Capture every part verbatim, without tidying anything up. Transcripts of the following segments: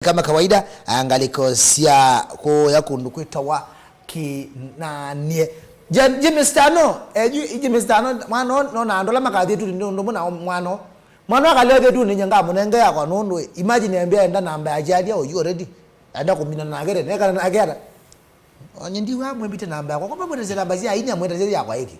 Kama kawaida, ah, ngalĩko sya kũya kũndũ kwĩtawa Kĩnanie. Ja-, James Tano, eh, ju-, James Tano, mwana ũũ, nona andũ ala makathi ĩtunĩ nĩ ũndũ ũmwe na mwana ũũ. Mwana ũũ akalea ũthi ĩtunĩ, nye ngamũnenge yakwa nũndũ, imagine ambĩa enda namba ya Kyalia ũyu already. Enda kũmina nake tene, ekana nake ata? Onye ndiwa mwĩmbĩte namba yakwa, kwa mwĩtĩsya namba sya aini, amwĩtĩsya yakwa ĩkĩ.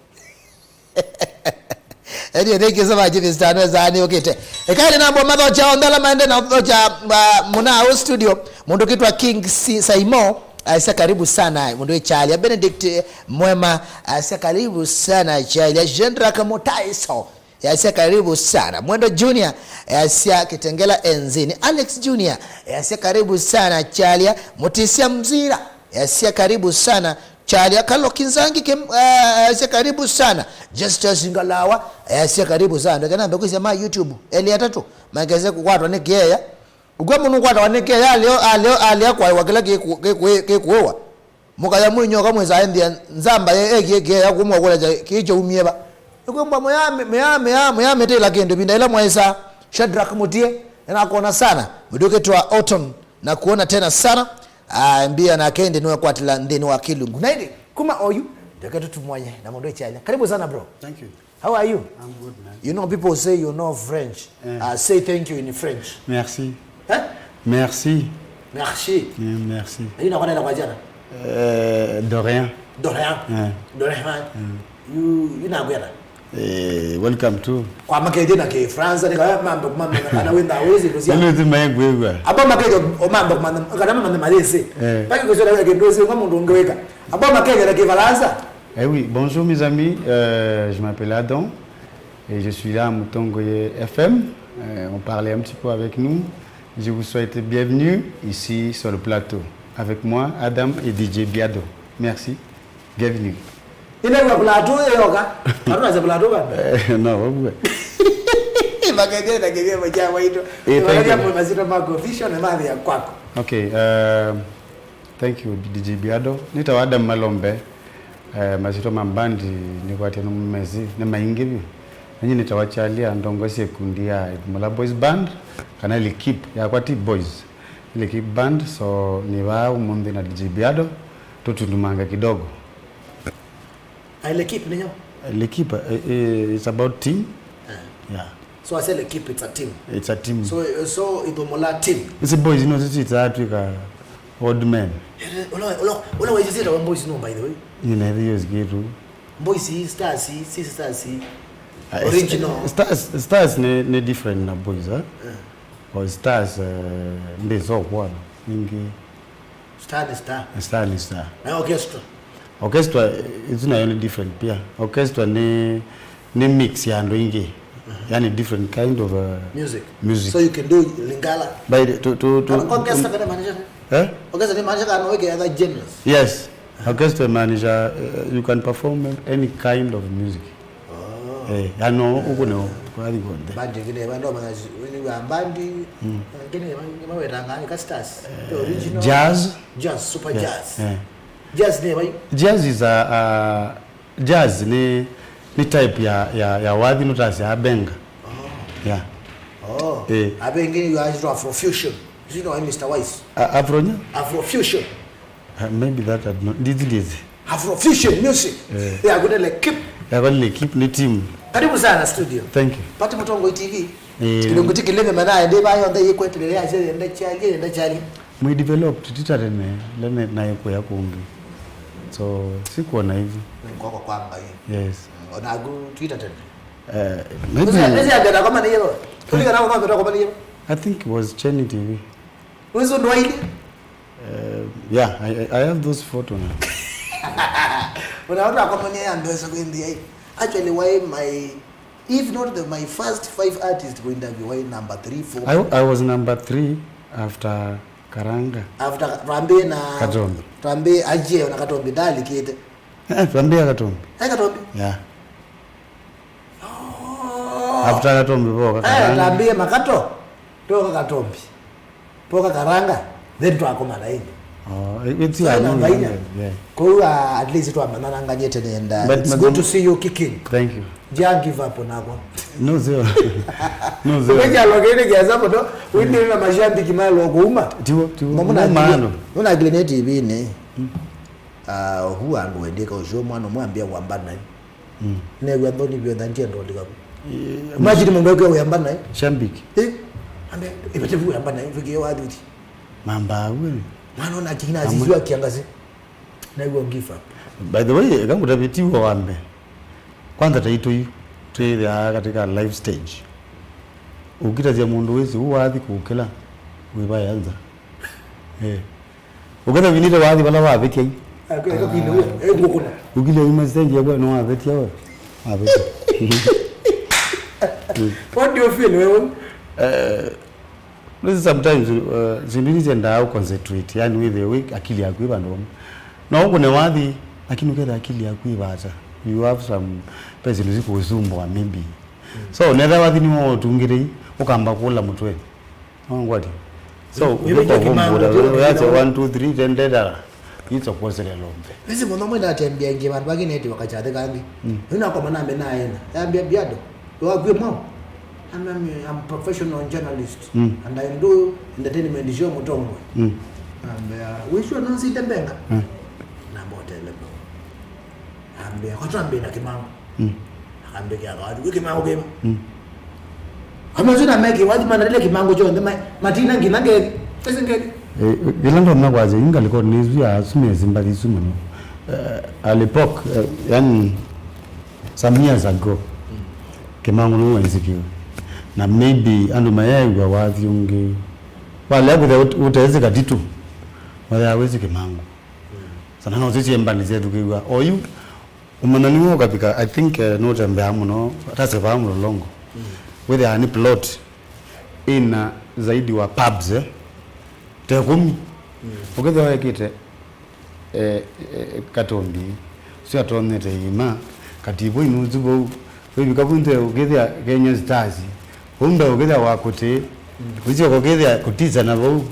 Anyway, thank you so much, Mister Anweza, nĩ ũkĩte. Ĩkaĩlĩ namba mathocha, onthe ala maende na thocha, uh, mũna au studio, mũndũ kitwa King Si-, Saimo, asya karibu sana, mũndũ wĩ Kyalia. Benedict, eh, Mwema, asya karibu sana, Kyalia. Jendrak Mutaiso, asya karibu sana. Mwendo Junior, asya Kitengela Enzini. Alex Junior, asya karibu sana, Kyalia. Mutisya Mzira, asya karibu sana, Kyalia. Kalo Kinzangi Kim, eh, asya karibu sana. Justus Ngalawa, eh, asya karibu sana. Ndeke nambe kwĩsya ma YouTube elĩ atatũ makese kũkwatwa nĩ kĩeya. Ũkw'a mũndũ ũkwatawa nĩ kĩeya, aleo, aleo, alea kwaĩwa kĩla kĩkũ-, kĩkũ-, kĩkũĩwa. Mũkaya mwĩnyoka mwĩsa enthĩa nzamba ye ekie kĩeya kumwa kũlekya kĩĩ kyaumie va. Nĩkwĩmbwa mũya, mũya, mũya, mũya mĩtĩla kĩndũ ĩvinda ĩla mwaĩsa. Shadrack Mutie, nĩnakwona sana. Mũndũ ũkĩtwa Orton, na kuona tena sana. Ah, mbia na kendi nĩwekwatĩla nthĩnĩ wa kĩlungu. Na ĩndĩ, kuma oyu, ndeke tũtumwanye na mũndũ wĩ Kyalia. Karibu sana, bro. Thank you. How are you? I'm good, man. You know, people say you know French. Eh. Uh, say thank you in French. Merci. Eh? Merci. Merci. Eh, merci. Yu nakwa naenda kwa jana? Eh, de rien. De rien. Eh. De rien. Mm. Yu, yu nakwenda? Eh, welcome to. Kwa makethye na Kĩfransa, nĩ kana mambe kũmanya kana wĩnda wĩsĩ ndũsya. Nĩ ti maengwĩw'a. Aba makethye o mambe kũmanya, kana mamanya malĩsĩ. Eh. Paki kũsio na kĩndũ ũsĩ, kwa mũndũ ũngĩ wĩka. Aba makethye na Kĩfaransa. Eh oui, bonjour mes amis, euh, je m'appelle Adam et je suis là à Mutongoye F M. Euh, on parlait un petit peu avec nous. Je vous souhaite bienvenue ici sur le plateau. Avec moi, Adam et D J Biado. Merci. Bienvenue. Ĩla kwa Plateau yoka. Watu waza Plateau bana. Eh, no, wabwe. Makethye na kĩthĩo cha waito. Eh, thank you. Mazito mako official na madhi ya kwako. Okay, uh, thank you, D J Biado. Nĩtawa Adam Malombe. Eh, masyĩtwa ma mbandi nĩkwatya nĩmũmesĩ, nĩ maingĩ vyũ. Nanyie nĩtawa Kyalia, ndongoesye ĩkundi ya Ithumula Boys Band, kana Likip, yakwa ti boys. Likip Band, so nĩ vaa ũmũnthĩ na D J Biado, tũtundumanga kidogo. Ai, Likip nĩyo? Likip, eh, eh, it's about team. Eh. Yeah. So I say Likip, it's a team. It's a team. So, so Ithumula team. It's a boys, you know, it's a, it's a, odd men. Eh, ula, ula, ula wa hizi zita wa boys no, by the way. Nina hiyo zikitu. Boys, stars, si stars. Ah, original. Stars, stars ni, ni different na boys, eh? Eh. Kwa stars, eh, ndi so kwa ningi. Star ni star. Star ni star. Na orchestra. Orchestra, eh, it's not only different pia. Orchestra ni, ni mix ya andũ aingĩ. Mhm. Yani different kind of, uh, music. Music. So you can do Lingala. By the, to, to, to, orchestra kana maanisha? Eh? Orchestra ni maanisha kana weke other genres. Yes. Orchestra maanisha, uh, you can perform any kind of music. Oh. Eh, ano, uko ne, kwa di konde. Bandi kine, bandi wa mwana, ni wa bandi, mm, eh, kine, ma-, mawetanga, ni ka stars. The original. Jazz. Jazz, super jazz. Yeah. Jazz ni wa? Jazz is a, a, jazz ni, ni type ya, ya, ya wathi nũtasya abenga. Oh. Yeah. Oh. Eh. Abenga ni wa Afrofusion. You know, Mister Wise. A-, Afronya? Afrofusion. Uh, maybe that had not, this is Afrofusion music. Eh. Ya kutele kip. Ya kutele kip ni team. Karibu sana studio. Thank you. Pati Mutongoi T V. Eh. Kilungu tiki leve mana ende ba yonde yekwetelele ya zele ende chali, ende chali. Mwi develop tutita tene, lene na yekuya kungi. So, sikuona hivi. Ni kwako kwamba hivi. Yes. Mm, ona agu Twitter tene. Eh, maybe. Nisi, nisi agana kama ni yelo. Kuli kana kama kwa ni yelo. I think it was Cheni T V. Wewe ndo waili? Eh, yeah, I, I, I have those photo now. Unaona kwa mwenye ya ndio sasa kwindi. Actually, why my, if not the, my first five artists go interview, why number three, four? I, I was number three after Karanga. After Rambe na Katombi. Rambe aje na Katombi ndali kite. Eh, Rambe ya Katombi. Eh, Katombi. Yeah. Oh. After Katombi voka. Eh, Karanga. Rambe Makato. Toka Katombi. Poka Karanga, then twakomana ĩngĩ. Oh, it's, yeah, no, yeah. Kwoou, uh, at least twamanyana nganyĩte nenda. But it's good to see you kicking. Thank you. Ndia give up nakwa. No, sir. No, sir. Weja lokene kiasa mono, windi na mashabiki malo kuuma. Tiwo, tiwo. Mama na maano. Una gile T V ni. Ah, hu andu wendika ucio mwana mwambia wamba naye. Mm. New'a nthoni vyũ na ndia ndolika. Eh, imagine mundu akiwa uyamba naye. Shambiki. Eh? Ambe, ibete vu uyamba naye, viki wa duty. Mamba we. Mwana ona akina aziziwa kiangazi. Na iwe give up. By the way, eka ngutavĩtie wa mbee. Kwanza taitũ yu twĩthĩaa katika life stage. Ũkitavya mũndũ wĩsĩ ũũ wathi kũkĩla wĩvae nza. Eh. Ũketha vinĩte wathi vala wavĩtya yu. Eka kwinĩwe, eka kũkũna. Ũkilya yuma stage yakwa no wavĩtya we. Wavĩtya. What do you feel, wewe? Eh, Rĩu sometimes, uh, syĩndũ isu syendaa ũconcentrate, yani wĩthĩe wĩ akili yaku ĩ vandũ vamwe. No ũkũne wathi, lakini ũkethĩa akili yaku ĩ vaasa. You have some, ve syĩndũ sikũsumbũa maybe. So, nethĩa wathi nĩwo ũtungĩte, ũkamba kũla mũtwe. No ngwati. So, wĩvĩtye ũkĩmangũ, ũyasya one, two, three, ten, ten, ten. Itsokwosele lombe. Nĩsĩ mũno mwĩna atembea aingĩ vandũ vangĩ neti wakachathe kangĩ. Mm. Nĩnakoma nambe naena. Yambia biado. Wakwĩ mwao? I'm, I'm, I'm a professional journalist. Mm. And I do entertainment show Mũtongwe. Mm. Ambea, "We sure no site mbenga?" Mm. Namba ũtele. Ambea, "Kwa twambie na Kĩmangũ." Mm. Akambĩkĩa kawathi, "Wĩ Kĩmangũ kĩva?" Mm. Amazina meke wathi manalile Kĩmangũ kyonthe, ma-, matina nginya ngethi. Esi ngethi. Eh, ĩla ndomya kwasya, yu ngalikoni nĩsu ya asu mesi mbathi isu mũno. Eh, alipok, eh, yani, some years ago, mm, Kĩmangũ nĩwenzĩkiwe. Na maybe andũ mayaĩw'a wathi ũngĩ. Walea kũthea ũte-, ũtesĩ katitũ, wathea wĩsĩ Kĩmangũ. Mm. Sana no sisi embani zetu kiwa. Oyu, Ũmanani ũũ ũkavika, I think, eh, nũtembeaa mũno, atasevaa Mlolongo. Mm. Wĩthĩaa nĩ plot ĩna zaidi wa pubs, eh? Ta ĩkũmi. Mm. Ũkethĩa wekĩte, eh, eh, katombi, sio atonyete iima, kativo inusu vau, wĩvika vu nthĩ ũkethĩa Kenya Stars, vau mbee ũkethĩa wa kũtĩ, mm, ũisyoka ũkethĩa kũtisa na vau, mm,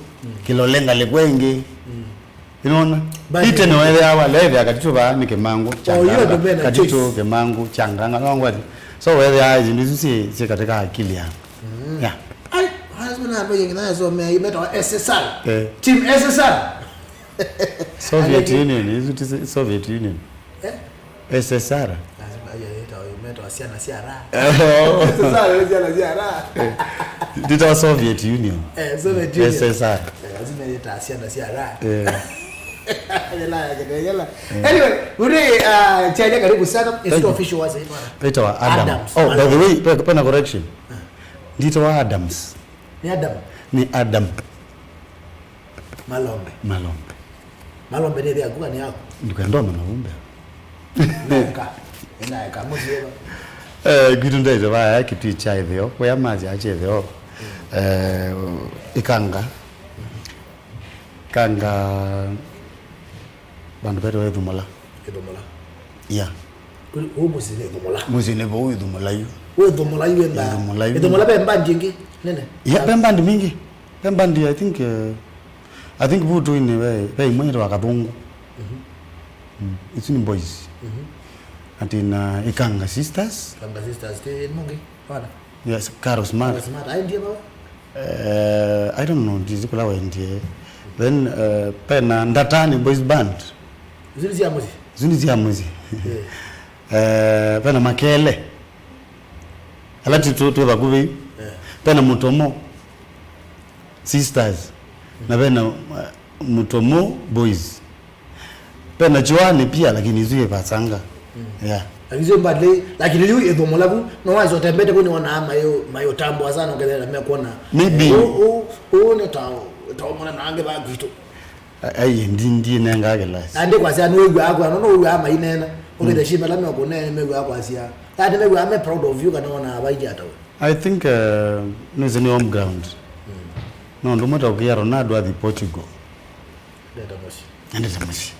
kĩlole ngalĩko ĩngĩ. Mm. Ĩnona? Ite nĩwethĩawa lethĩa katitũ vaa nĩ Kĩmangũ, oh, hiyo ndio mimi na Katitũ, Kĩmangũ, Changanga, no ngwati. So wethĩaa syĩndũ isu syĩ, syĩ katika akili ya. Mm. Yeah. Ai, lazima na ambaye ngina yasomea hii metawa S S R. Eh. Team S S R. Soviet Union, isu ti Soviet Union. Eh? S S R. Lazima hiyo itawa, imetoa siana siara. Oh. S S R, siana siara. Eh, nditawa Soviet Union. Eh, Soviet Union. S S R. Eh, lazima itawa siana siara. Eh. Yela ya kete, yela. Eh. Anyway, ure, uh, Chaja, karibu sana. It's too official, what's it? Itawa Adam. Adams. Oh, by the way, pe-, pena correction. Ah. Nditawa Adams. Ni Adam. Ni Adam. Malombe. Malombe. Malombe nĩ ĩthĩa kuka nĩ yaku? Ndukendoma na umbe. Neka. Ĩnaeka mũsyĩ va? Eh, kwitũ ndaitũ vaya kĩtui kya ĩtheo, kũya mazi ya kya ĩtheo. Eh, Ikanga. Ikanga vandũ vetawa Ĩthumũla. Ĩthumũla. Yeah. Kũu mũsyĩ nĩ Ĩthumũla. Mũsyĩ nĩ vau Ĩthumũla yu. Wĩ Ĩthumũla yu enda. Ĩthumũla yu. Ĩthumũla ve mbandi ĩngĩ nene? Yeah, ve mbandi mingĩ. Ve mbandi, I think, eh, I think vu tũinĩ ve, ve imwe yĩtawa Kathũngũ. Mhm. Mm. Isu nĩ boys. Mhm. Ati na Ikanga Sisters. Ikanga Sisters, ti nũngĩ, wana? Yes, Carol Smart. Carol Smart, aendie vau? Eh, I don't know, ndizi kula wendie. Then, eh, pena Ndatani Boys Band. Isu nĩ sya mũsyĩ? Isu nĩ sya mũsyĩ. Eh. Eh, pena Makele. Ala ti tu, tu vakuvĩ. Eh. Pena Mutomo Sisters. Na pena, uh, Mutomo Boys. Pena Joani pia, lakini isu ivasanga. Mm. Yeah. Lakini sio mbali, lakini yu Ĩthumũla vu, no wazo tembete kuni wana mayo, mayo tambwa sana, ukethela mekuona. Maybe. Eh, u, u, u, ni ta, ta mwana na ange ba kitu. A-, ai, ndi-, ndiĩnengaa kĩlasi. Na ndikwasya nĩwĩw'aa kwa, no, nĩwĩw'aa maineena. Mm. Ũkĩte shimba la meko nene mew'aa kwasya. Ati mew'aa me proud of you kana ona abaiji atawe. I think, uh, nĩsĩ nĩ home ground. Mm. No ũndũ ũmwe ta ũkĩa Ronaldo athi Portugal. Ndeta mũsyĩ. Endete mũsyĩ.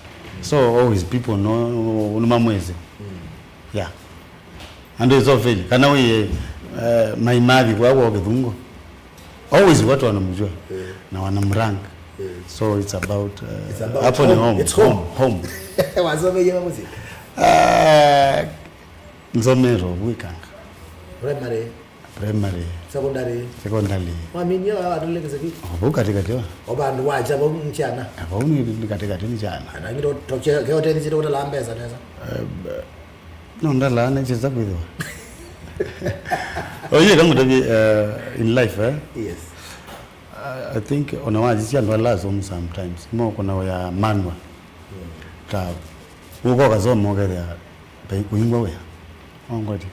So always people no, no, nĩmamwĩsĩ. Mm. And it's so fail. Kana wĩ, eh, maimathi kwa kwa kĩthungu. Always watu wanamjua. Eh. Na wanamrank. So it's about, uh, It's about hapo ni home. Home, It's home. Home, home. Wasomeie va mũsyĩ? Ah, nzomero wikanga. Primary. Primary. Secondary. Secondary. Waminie wa watulekeze ki? Vau katikati wa. Obandu wacha bo mchana. Vau ni ni katikati ni jana. Anangiro toche ke hotel zito utala mbesa nesa. No ndala na cheza kwithwa. Oye kama tabi, uh, in life, eh? Yes. I, I think ona wazisia ndo lazima sometimes. Mo kuna ya manwa. Ta uko kazoma ukethia pai kuingwa wea. Ongoti.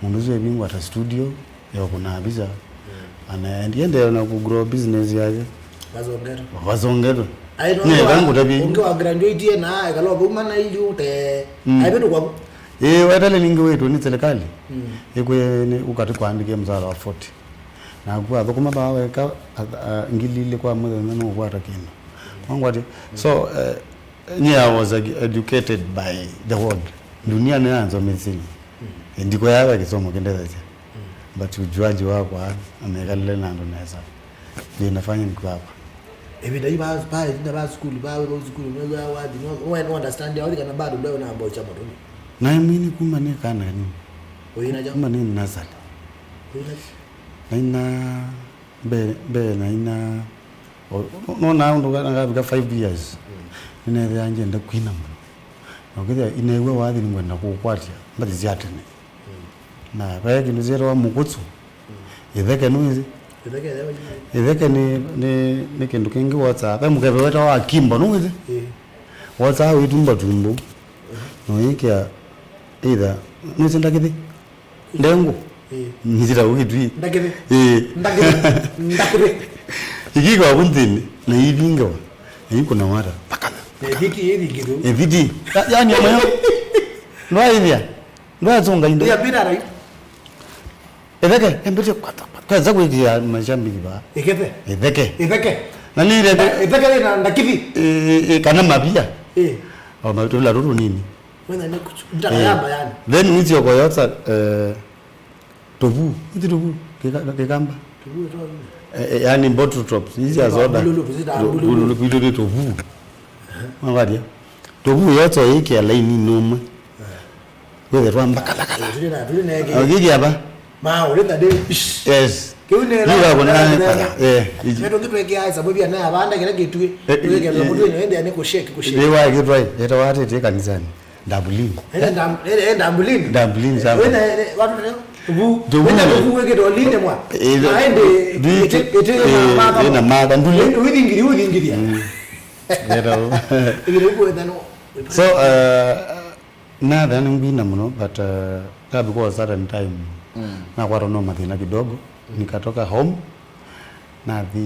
Mundu zwe bingwa ta studio ya kuna visa. Ana endiende na ku grow business yake. Bazongetwe. Bazongetwe. Ai no. Ne kangu tabi. Unge wa graduate na ekalo kuma na ili ute. Ai bindu kwa. Eh, wetale ningi wetu ni serikali. Ikwe ni ukati kwandike mzala wa forty. Na kwa thukuma ba weka, a, a, ngili ile kwa mũthenya no kwata kindu. Ongoti. So, uh, yeah, I was edu- educated by the world. Dunia ni anzo mezini. Ndiko yawe kisomo kindethe. But ujuaji wakwa amekalile na ndo nesa. Ndio inafanya niko hapa. Ebi dai ba ba ina ba school ba ba school no ya wa di no we no understand ya kana bado ndio na mbo cha moto. Na mimi kuma ni kana nini? Oyina ja. Kuma ni nasali. Oyina. Naina mbee mbee naina o- no- nona ũndũ kana ngavika five years. Ninethea njenda kwina mũno. Na ũkethia inew'a wathi nĩngwenda kũkwatya mbathi sya tene. Na vae kĩndũ syetawa mũkũtsũ. Ĩtheke nũĩsĩ? Itheke leo. Ĩtheke nĩ nĩ nĩ kĩndũ kĩngĩ wotsaa ve mũkeve wetawa akimbo nũĩsĩ? Wotsaa wĩtumba tumbo. Noĩkĩa either nũĩsĩ ndakĩthĩ? Ndengũ. Nĩsita ũkĩtwi. Ndakĩthĩ. Ĩĩ. Ndakĩthĩ. Ndakĩthĩ. Ikika waku nthĩnĩ na ivingewa na ikuna wata pakana. Ithiti ithingithu. Ithiti. Yani amayo. Ndwaithia. Ndwazunga indo. Ya bira rai. Etheke embete kwata. Kaza kwikia mashabiki ba. Ikethe. Etheke. Itheke. Na nile Itheke na ndakĩthĩ. Kana mabia. Eh. Au matula ruru nini? Wena ne kuchu. Ndakayamba yani. Then witsi okoyotsa eh tovu. Witsi tovu. Kika- Kikamba. Tuwe toa. Eh, eh, yani bottle tops. Hizi ya soda. Bululu, zita bululu. Bululu bululu tovu. Mwadia. Tovu yotsa ikĩa laini numwe. Wethe twamba kalakala. Tuli na tuli na yake. Agiki aba. Ma ule tade. Yes. Kiu ne. Ni wa kuna pala. Eh. Neto kitu yake ai sababu ya na abanda kile kitu. Tuweke la mtu ende ane ku shake ku shake. Ni wa kitwa. Eta wate te kanisani. Ndambulini. Enda ndam enda ndambulini. Ndambulini sana. Wena watu leo. Bu. Ndio Wena bu. Bu weke to line mwa. Eh, Aende. di- Ete ete eh, mama. Ena maka ndule. Withingiri withingiri. Era. Ile uko ethano. So uh, nathea nĩngwina mũno but uh, that because certain time nakwatwa no mathĩna kidogo. Nikatoka home nathi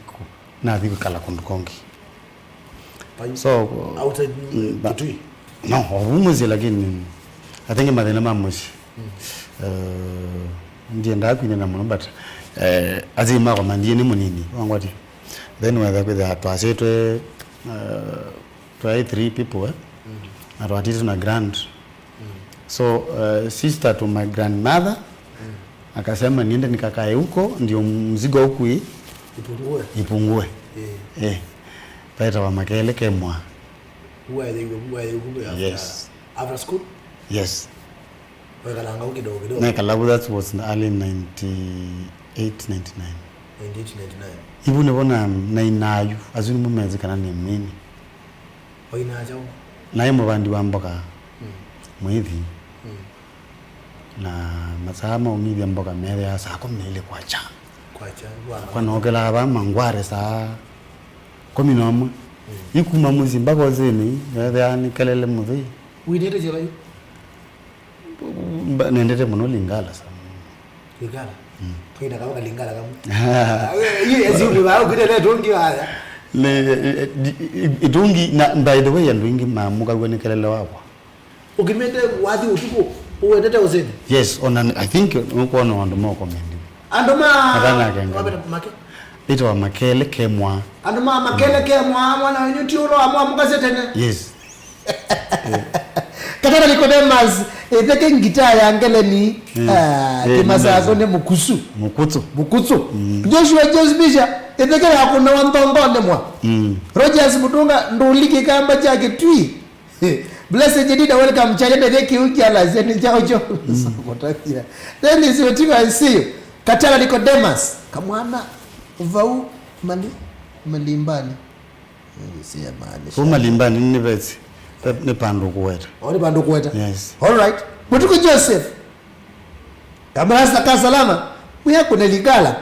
ku- nathi kwĩkala kũndũ kongi. So Outside mm, ba- Kitui. No ovu mũsyĩ lakini I think mathĩna ma mũsyĩ. Uh, ndiendaa kwinena mũno but uh, asyai makwa mandie nĩ mũnini wangwati then wetha kwĩthĩa twasĩtwe uh, twaĩ three people eh? Na twatitwe na grand. So uh, sister to my grandmother akasema niende nikakae huko ndio mzigo huku i- Ipungue. Ipungue. Eh. Eh. Paetawa makele kemwa. Uwaye uwaye uwaye. Yes. After school. Yes. Wekalanga kidogo kidogo. Nekalavu that was in early ninety-eight ninety-nine. Ninety-eight ninety-nine. Ivu nĩvo na nainayu asu nĩmo mezi kana nĩ mini. Waina chao. Naĩ mũvandi wa mboka. Mwithi. Na masaa ma ũmithya mboka methĩaa saa kũmi na ilĩ kwacha. Kwacha. Wana. Kwa nokelaa vaa mangware saa kũmi na ũmwe. Ikuma mũsyĩ mpaka ũsĩnĩ ethĩaa nĩ kelele mũthei. Winete chela yu. Mba- nendete mũno Lingala sana. Lingala. Kaina kama Lingala kama. Yeye azibu ba ukitete tongi haya. Nĩ- i- i- itungi na by the way andũ aingĩ mamũkaw'a nĩ kelele wakwa. Ukimete wathi utuku uwendete uzeni. Yes, ona I think nũkwona andũ mokomendi. Andũ ma Matanakenga. Wabeta make. Ĩtawa makele kemwa. Andũ ma makele kemwa mwana wenyu ti ũlo amwa mukase tene. Yes. Katana Nicodemus, ĩtheke ngitaa ya Ngeleni, mm, ah, eh, kĩmasako nĩ mũkusu. Mũkusu. Mũkusu. Mm. Joshua Jones Misha, ĩtheke ya kũnawa nthongonĩ mwa. Mm. Rogers Mutunga, ndũli kĩkamba kya Kĩtui. Blessed Jedida, welcome. Chanya ndethe kĩu kya lazia nĩ kyaũ kyo. Mm. Sokotavia. Dennis Otigo, I see you. Katana Nicodemus, kamwana, vau, mali, malimbani. Nĩsĩamaanisha. Kuma Limbani nĩ vesi. Nĩ pandũ kũweta. O, nĩ pandũ kũweta. Yes. All right. Mũtuku Joseph. Kamarasa ka salama. Wĩa kũna Lingala.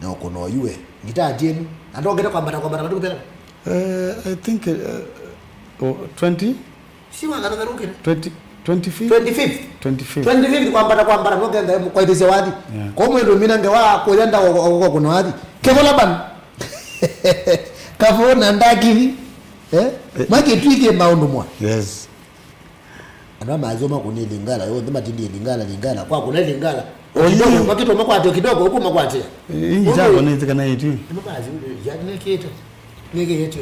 Na ũkũna oyue. Ngitaa tienu. Andũ ongete kwambata kwambata matuku pena. Eh, I think, eh, oh, twenty? Si wakana tharukire. Twenty, twenty-fifth? Twenty-fifth. Twenty-fifth. Twenty-fifth kwambata kwambata nokenda kwaitĩsya wathi. Yeah. Kwa mwendo mina nge wa kũyenda okũna wathi. Kevola ban. Kavona ndakithi. Eh? Eh. Makĩtwĩthie maũndũ mwa. Yes. Andũ aya maasoma kũna Lingala, yonthe matindie Lingala, Lingala. Kwa kũna Lingala. Oyu. Kidogo, makĩtwa makwatĩa kidogo, huku makwatĩa. Eh, hii jambo nĩ kana yetu. Nĩ mabasi, yani nĩkĩte. Nĩkĩte.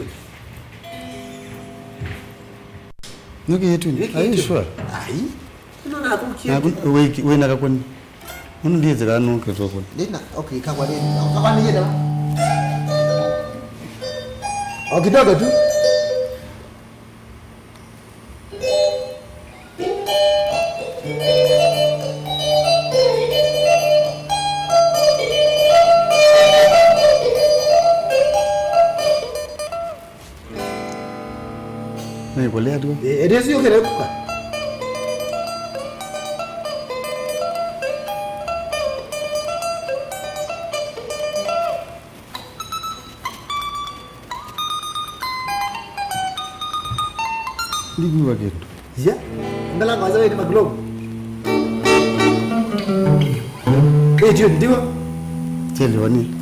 Nĩkĩte. Are you sure? Ai. Ino nakukia. Naku, wĩ, wĩ na kakoni. Mũndũ ndiĩsĩ kana nũkĩtwa kũna. Ndina, okay, kakwa nĩ, kakwa nĩ yenda. O kidogo tu. Nĩkũlea tu. Eh, ĩtĩsĩ ũkĩle kuka. Ndikwĩw'a kĩndũ. Ya. Ngala kwanza wewe ni maglobe. Hey, June, ndiwa. Chelewa ni.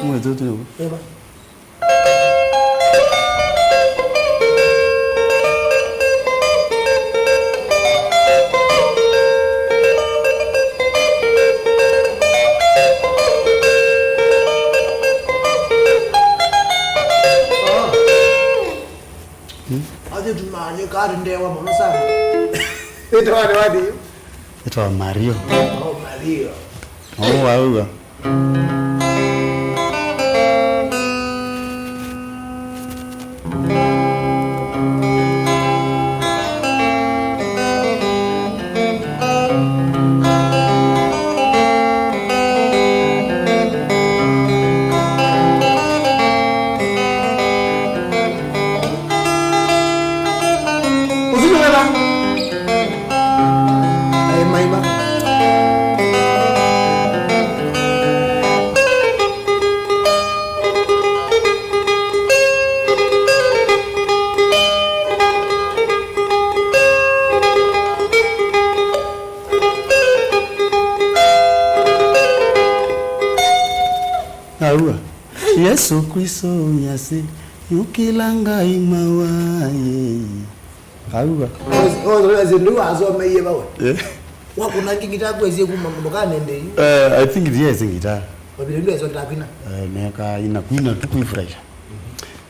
Mwezi ũtũ nĩguo. Eva. Athi tumanye kari ndewa mũno sana. Ĩtawa nĩ wathi? Ĩtawa Mario. Oh, Mario. Oh, wauga. Ũsu nĩ wela. Aĩ maima. Aua, Yesu Kristo nyasi, yũkĩla Ngai mawaĩ. Aua. Ozi ndu wasomeie vawe. Eh. Wakũna ngi ngita kwesie kuma mũkanende yu. Eh, I think it is ngita. Wabile ndu eso ngita kwina. Eh, meka ina kwina tu kuifurahisha.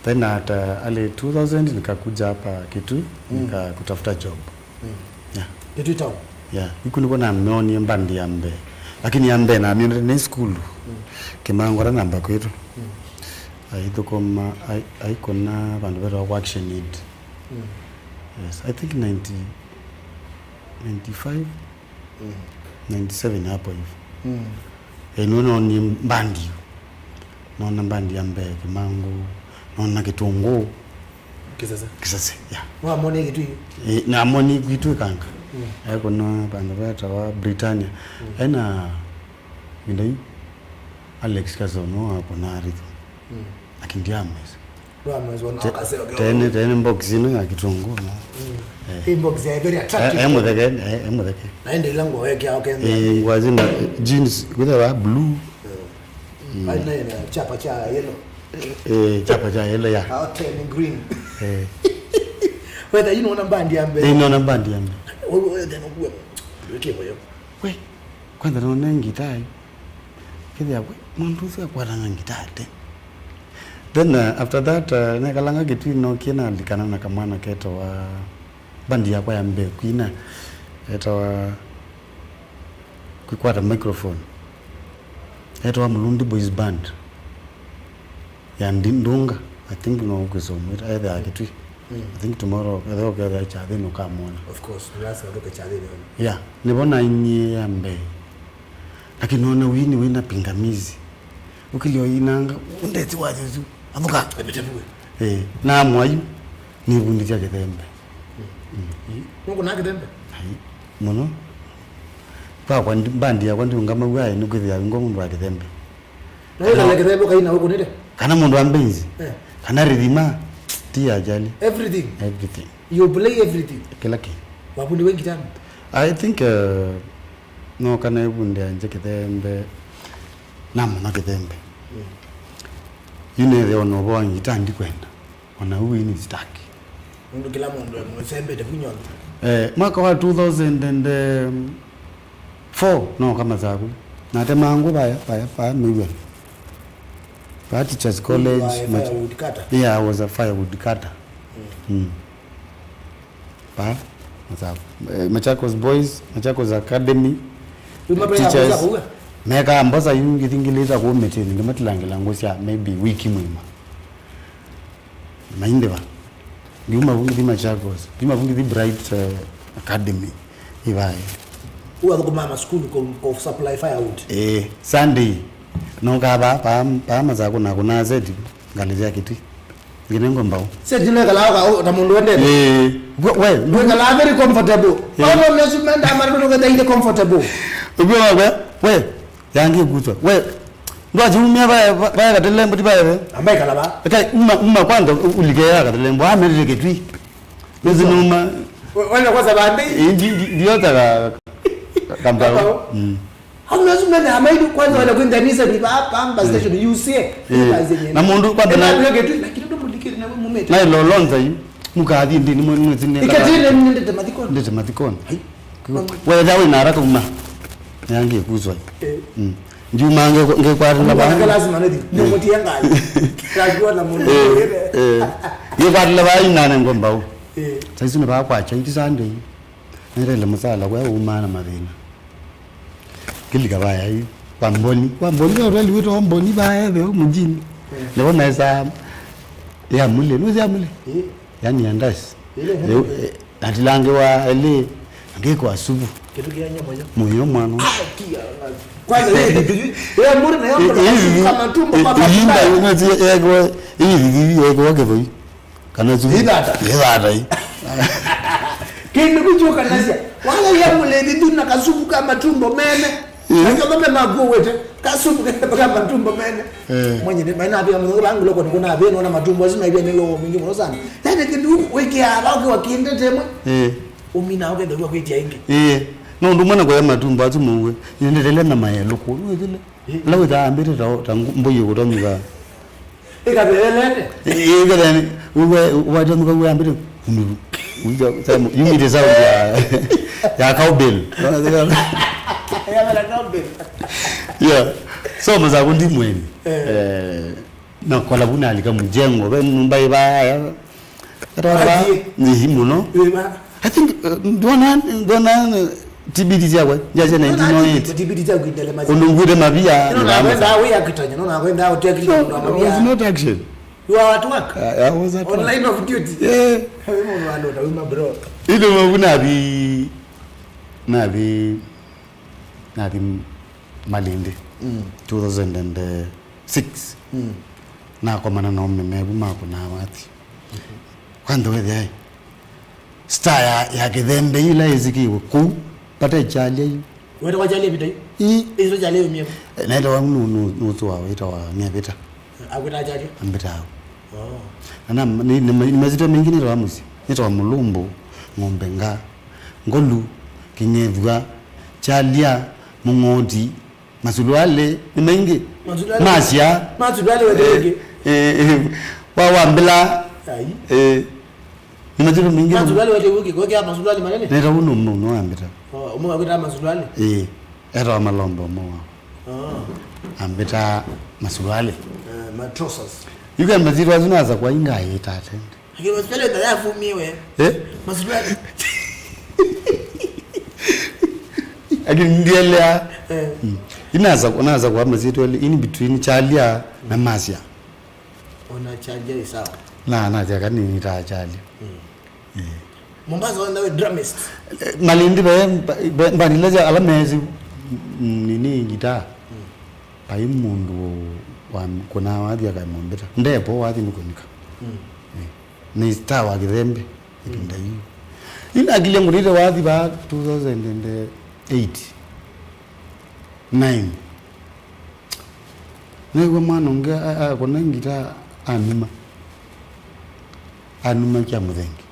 Then at uh, early two thousand nikakuja hapa Kitui, mm, nikakutafuta job. Mm. Yeah. Kitui town? Yeah. Iku niko na meonie mbandi ya mbee. Lakini ya mbee na mione ni school. Mm. Kimangora namba kwetu. Mm. Aithukuma ai-, aikona vandu vetwa kwa Action Aid. Mm. Yes, I think ninety, ninety-five, mm, ninety-seven hapo hivi. Mm. Eh, nona ni mbandi. Nona mbandi ya mbee, Kimangu, nona Kitungu. Kisese. Kisese, yeah. Wamone Kitui? Eh, namoni Kitui kanga. Mm. Ekũna vandũ vetawa Britannia. Mm. Ena ĩvinda yu Alex Kasono akũna rhythm. Mm. Lakini ndiamwĩsĩ. Ndwamwĩsĩ ona Te- akaseo kĩo. Tene, tene box ĩno ya kitunguu, no? Mm. Eh. Hii box ya very attractive. Eh, eh, mũtheke, eh, eh, mũtheke. Na ende ila nguo wekea ũkenda. Eh, nguo zina jeans, kwĩthĩwa blue. Mm. Mm. Aina ina chapa cha yellow. Eh, chapa cha yellow, ya. Ah, okay, ni green. Eh. Whether you know na bandi ya mbee. Eh, nona bandi ya mbee. Wewe, wewe, then ukuwe. Weke moyo. We, kwanza nona ngitaa. Kĩthĩa, we, mũndũ ũcio akwatanga ngitaa ate. Then, uh, after that, uh, nekalanga Kitui nokie nalikana na kamwana ketawa, bandi yakwa ya mbee kwina, etawa Kwikwata Microphone. Etawa Mulundi Boys Band. Ya Ndi- Ndunga, I think no kwĩsomwĩta, ethĩa Kitui. Mm. I think tomorrow, ethĩa ũkethĩa kyathĩnĩ ũkamwona. Of course, lazima nduke kyathĩnĩ. Yeah, nĩvo nainie ya mbee. Lakini nona wini wĩna pingamizi. Ũkĩlya ũinanga, ũndeti wa Yesu, avuka. Epete vuwe. Eh, na mwayu, nĩvundĩtya kĩthembe. Mm. Mm. Nũkũna kĩthembe? Ai, mũno. Kwakwa ndi- bandi yakwa ndiũngama wai nĩkwĩthĩa wingwa mũndũ wa kĩthembe. Na wĩkale kĩthembe ũkaina ũkũnĩte? Kana mũndũ wa mbenzi. Eh. Kana rĩthima. Ti ajali. Everything. Everything. You play everything. Kĩla kĩ. Wavundiwe ngitani? I think, uh, no kana ĩvundĩa nje kĩthembe. Namanya kĩthembe. Mm. Yu nethĩa ona ũvoo wa ngita ndikwenda. Ona ũu ini sitaki. Nũndũ kĩla mũndũ e mũsembete kunyonya. Eh, mwaka wa two thousand and four no kama zaku. Natemaa ngũ vaya, vaya, vaya Mĩw'e. Vaya Teachers College. You are a Mach- firewood cutter? Yeah, I was a firewood cutter. Mm. Mm. Vaya, Masaku. Eh, Machakos Boys, Machakos Academy, Wĩ mabea ya teachers. Kuza kuga? Mekaa mbosa yu ngĩthingĩlĩte kũu mĩtĩnĩ, ngĩmatilangĩla ngũ sya maybe wiki mũima. Maindĩva. Ngiuma vu ngĩthi Machakos. Ngiuma vu ngĩthi Bright, eh, Academy. Ĩvaĩ. Ũathũkũmaa masukulu kũ, kũ supply firewood. Eh, Sunday. Nokaa vaa, vaa, vaa Masaku na kũnaa seti, ngalĩ sya Kitui. Nginengwa mbao. Seti nĩkalaa ka, na mũndũ wendete. Eh, we, we. Nĩkalaa very comfortable. Eh. Ona mesu menda mara ndo kenda ile comfortable. Ubiwa we, we. Yangi kutwa. We. Ndwachiumia vaya, vaya Katelembo ti vaya we. Ambaye kalaba. Eka uma, uma kwanza u- ulike ya Katelembo. Amelile Kitui. Nũsĩ nũma. Wenda kwanza bandi? Eh, ndi- ndi- ndiota ka- ka- kambao. Kambao. Mm. Au lazima na amaidu kwanza wala kwenda nisa ni ba pamba station U C A. Eh. Na mũndũ kwanza na- Ena tu, lakini ndo mulike na mumete. Na ilolonza yu. Mukathi ndi ni mwe- mwezi nenda. Ikatile nendete mathikoni. Ndete mathikoni. Hai. Wetha wĩ na haraka uma. Yangi kuzwa. Eh. Mm. Ndiuma nge- ngekwatĩla Mwana vaa. Lazima nĩthi. Nĩmũtie ngai. Ndajua na mũndũ. Eh, eh. Ngekwatĩla vaa inane ngomba u. Eh. Saizi nĩ vaa kwa chaiti Sunday. Nĩrele mũsala kwa uma na mathĩna. Kĩlika vaya yu. Kwa Mboni. Kwa Mboni, kwa hoteli wĩtawa Mboni vaya ve mjini. Eh. Nĩvo mesa ya mule. Nũsĩ ya mule? Eh. Yani ya ndasi. Ile. Leo, eh, natilangĩwa elĩ, angĩkwa supu. Kĩndũ kĩa nyama ya. Mũyo mwana. Ah, kia. Kwanza ile kitu. Ile mburi na yako na supu kama tumbo kwa. Ĩyinda ĩno ti yekwa, ĩyithi yekwa kĩthoi. Kana supu. Ithata. Ithata ĩ. Kĩndũ kĩchoka nasia. Wala ya mule vitu na kasupu kama tumbo mene. Eh. Kaka baba makuo wete. Kasupu kaka matumbo mene. Eh. Mwenye ni maina pia mzungu langu loko niko na veno na matumbo lazima ibia nilo mingi mno sana. Yaani kindu wiki ya baki wa kindete mwe. Eh. Umina ukethwa kwitia ingi. Eh. No ndumana kwa matumbo atumwe. Nendele na mayelo ko. Wetile. Eh. La wita ambite ta ta mboyo kutomika. Ĩkathelete. Ĩkathelete. Uwe wacha nuka uwe ambire. Umiru. Uja samu yumite sound ya ya cowbell. Yabala cowbell. Yeah. So maza kundi mweni. Eh. Eh, na kola buna alika mjengo be nyumba ibaya. Atwara. Atie. Ni himuno. Iba. I think, uh, ndona ndona uh, T B T syakwa, nja sya nineteen oh eight. T B T syaku indele mazi. Ũndũ ngwĩte mavia. Ino nĩ nakwenda wĩ akitanya, no nakwenda ũte akitanya. No, I was not action. You are at work. I, I was at work. On line of duty. Yeah. Wewe mwana ndo wima bro. Ino mavu nathi nathi nathi Malindi. Mm. Two thousand and six. Mm. Nakomana na ũme mevu makũnaa wathi. Mhm. Kwanza wethĩa Star ya, ya Kĩthembe ĩla yĩsĩkĩiwe kũu, vate Kyalya yu. Wetawa Kyalya Vita yu? Ii. Ĩsĩtwa Kyalya yumie kũ? Eh, naĩtawa nũ-, nũ-, nũsũa wĩtawa Nyavita. Akwĩtaa Kyalya? Ambĩtaa. Oh. Na, na, nĩ, nĩ, nĩ masitwa maingĩ nĩtawa mũsyĩ. Nĩtawa Mũlũmbũ, Ng'ombe Nga, Ngolu, Kĩng'ethua, Kyalya, Mũng'oti, Masulwale, nĩ maingĩ. Masulwale. Masya. Masulwale wete ĩngĩ. Eh, eh, wa, wa mbĩla. Ai. Eh, nĩ masitwa maingĩ. Masulwale wete ũngĩ, kwekea masulwale manene? Neta ũno mũno, no ambĩta. Oh, ũmwe akwĩtaa masulwale? Eh, etawa Malombe ũmwe wao. Oh. Ambĩta masulwale. Eh, matrousers. You can masitwa asu nasa kwa inga ĩta atende. Lakini masulwale nda yafumiwe. Eh? Masulwale. Lakini ndielea. Eh. Mm. Inasa, nasa kwa masitwa in between Kyalya na Masya. Ona Kyalya ĩ sawa. Na, na, chaka ni ta Kyalya. Mm. Eh. Mombasa wenda we drummist. Eh, Malindi be, be, mbani leja ala mezi, mm, nini ngita. Mm. Pai mũndũ wa kũna wathi akaimũmbĩta. Ndepo wathi nĩkũnika. Mm. Eh. Nĩ star wa Kĩthembe ĩvinda yu. Ĩndakilya ngũnĩte wathi va two thousand and eight, nine. Nĩw'a mwana ũngĩ a-, a-, akũna ngita anuma. Anuma kya mũthengi.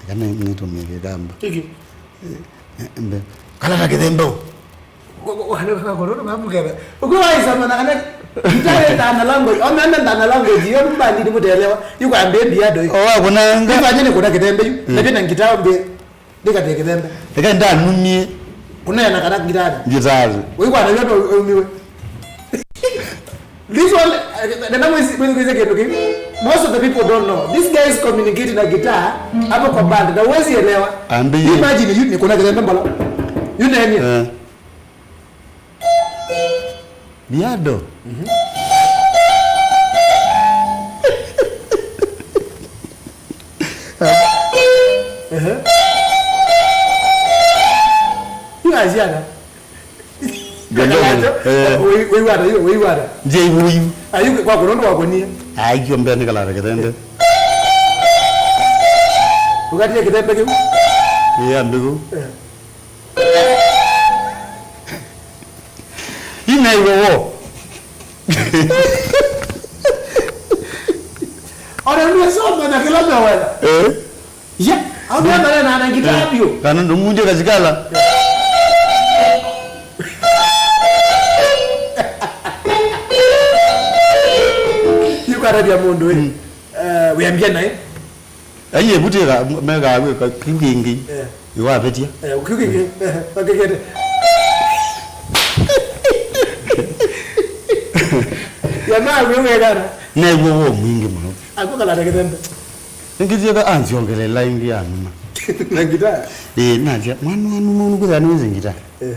Kana nĩtũmĩe Kĩkamba. Ĩkĩ. Eh, eh, mbe. Kalata Kĩthembe ũ. Kwa, kwa, kwa, kwa, kwa, kwa, kwa, mukebe. Ukiwa waisoma na kana, itawe ndana language, ome ame ndana language, yo mbandi ni mutelewa. Yuko ambe mbiado. Owa, kuna nga- Ifanye ni kuna Kĩthembe yu. Mm. Na pina ngita mbe, ndikate Kĩthembe. Eka ndanumie. Kuna yana kana ngitari. Ngitari. Uikwa na yoto umiwe. This one, eh, na, na mwezi, mwezi, mwezi kĩndũ kĩu. Most of the people don't know. This guy is communicating na guitar hapo kwa band. Na huwezi elewa. Ambie. Imagine you ni kuna Kĩthembe mbala. You name it. Eh. Biado. Mhm. Ehe. You guys, yeah. Ndio, ndio. Eh. Wĩ-, wĩwata, yu, wĩwata. Nje ibuyu. Ayu kwa kunondo wakonie. Ai, kio mbea nĩ kalata Kĩthembe. Ukatire Kĩthembe kĩu? Ĩĩ, ambĩku. Eh. Ina iwe wo. Ona ndio soma na kila mawela. Eh? Ya, au ndio mara na ngita bio. Kana ndo munje kachikala. Yuko arabia mundu we. Mm. Eh, uyambia naye. Aiye, vutika, mega, we, ka, kiu kĩngĩ. Eh. Iwavetia. Eh, kiu kĩngĩ. Eh, wakekete. Ya ma, we, we, kana. Nĩw'o wo mwingĩ mũno. Ako kalata Kĩthembe. Nĩngĩtieka anziongelela ĩngĩ ya numa. Na ngita? Ĩĩ, nasya, mwana wa numa ũnũkwĩthĩa nĩwĩsĩ ngita. Eh.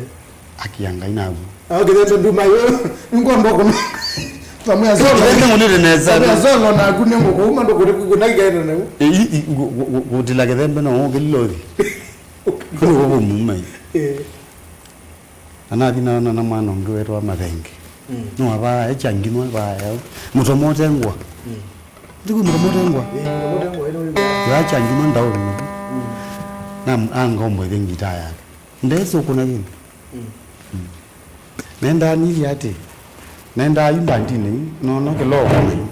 Akia Ngai naku. Ah, Kĩthembe nduma yo. Ningomba kuma. Tamwe solo. Kĩthembe ngũnĩte nesa. Tamwe solo naku nĩ ngũkũ uma ndũkũte kũkũna ikaenda naku. Ĩ, i, i, ngũ-, ngũ-, ngũ-, ngũtila Kĩthembe no ũkĩlila ũthi. Kũu kũmuma. Eh. Na nathi naona na mwana ũngĩ wetwa Mathenge. Mm. No avaa echa ngino vaa. Mũtomote ngwa. Mm. Ndiku mũtomote ngwa. Eh, mũtomote ngwa, ino. Yacha ngino ndaũri. Mm. Na angombo ĩthĩ ngita yake. Ndesi ũkũna kĩndũ. Mm. Mm. Nendaa nili ati. Nendaa yu mbandinĩ yu, nono kĩloko. Mm.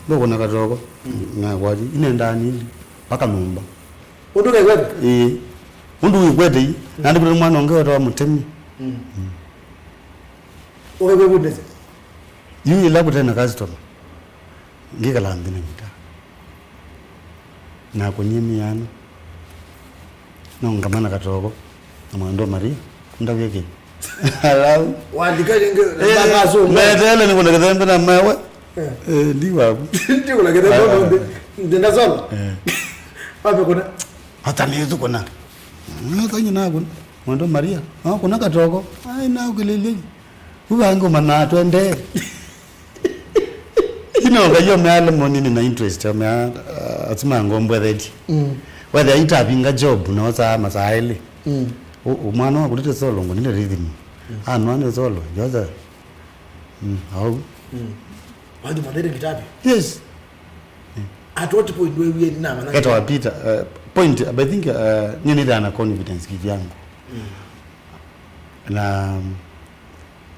Ndũkũna katoko. Mm. Na kwati, inendaa nili. Paka nyũmba. Ũndũ ũkaigweta? Ĩĩ. Ũndũ wĩkwete yu. Mm. Nandĩkĩte mwana ũngĩ wetawa Mũtemi. Mm. Mm. Ũkaigwa vundĩsya? Yu ĩla kũte na customer. Ngĩkala nthĩ na ngita. Na kũnyie mĩano. No ngamana katoko. Na mwendo Maria. Ndavye kĩ. Alau. Wandika ringi, eh, na kaso. Metele nĩ kuna Kĩthembe na mewe. Eh. Eh, ndi waku. Ndi kuna Kĩthembe, ah, no ndi. Ndenda solo. Eh. Wape kuna. Hata mĩthu kuna. Nĩ thanyĩ na kuna. Mwendo Maria. No kuna katoko. Ai, na kulele. Ubango mana twende. Ino kayo meale monini na interest ya mea, uh, atima ngombo theti. Mm. Whether itavinga job na osa masaili. Mm. U, u mwana wa kulete solo ngo nile rhythm. Mm. Ah, no ane solo. Yoza. Mm, au. Mm. Wadi madere kitabi. Yes. At what point we we na mana? Keta wa Peter, uh, Point, but I think, uh, nyie nĩthĩawa na confidence kivyangu. Mm. Na, um,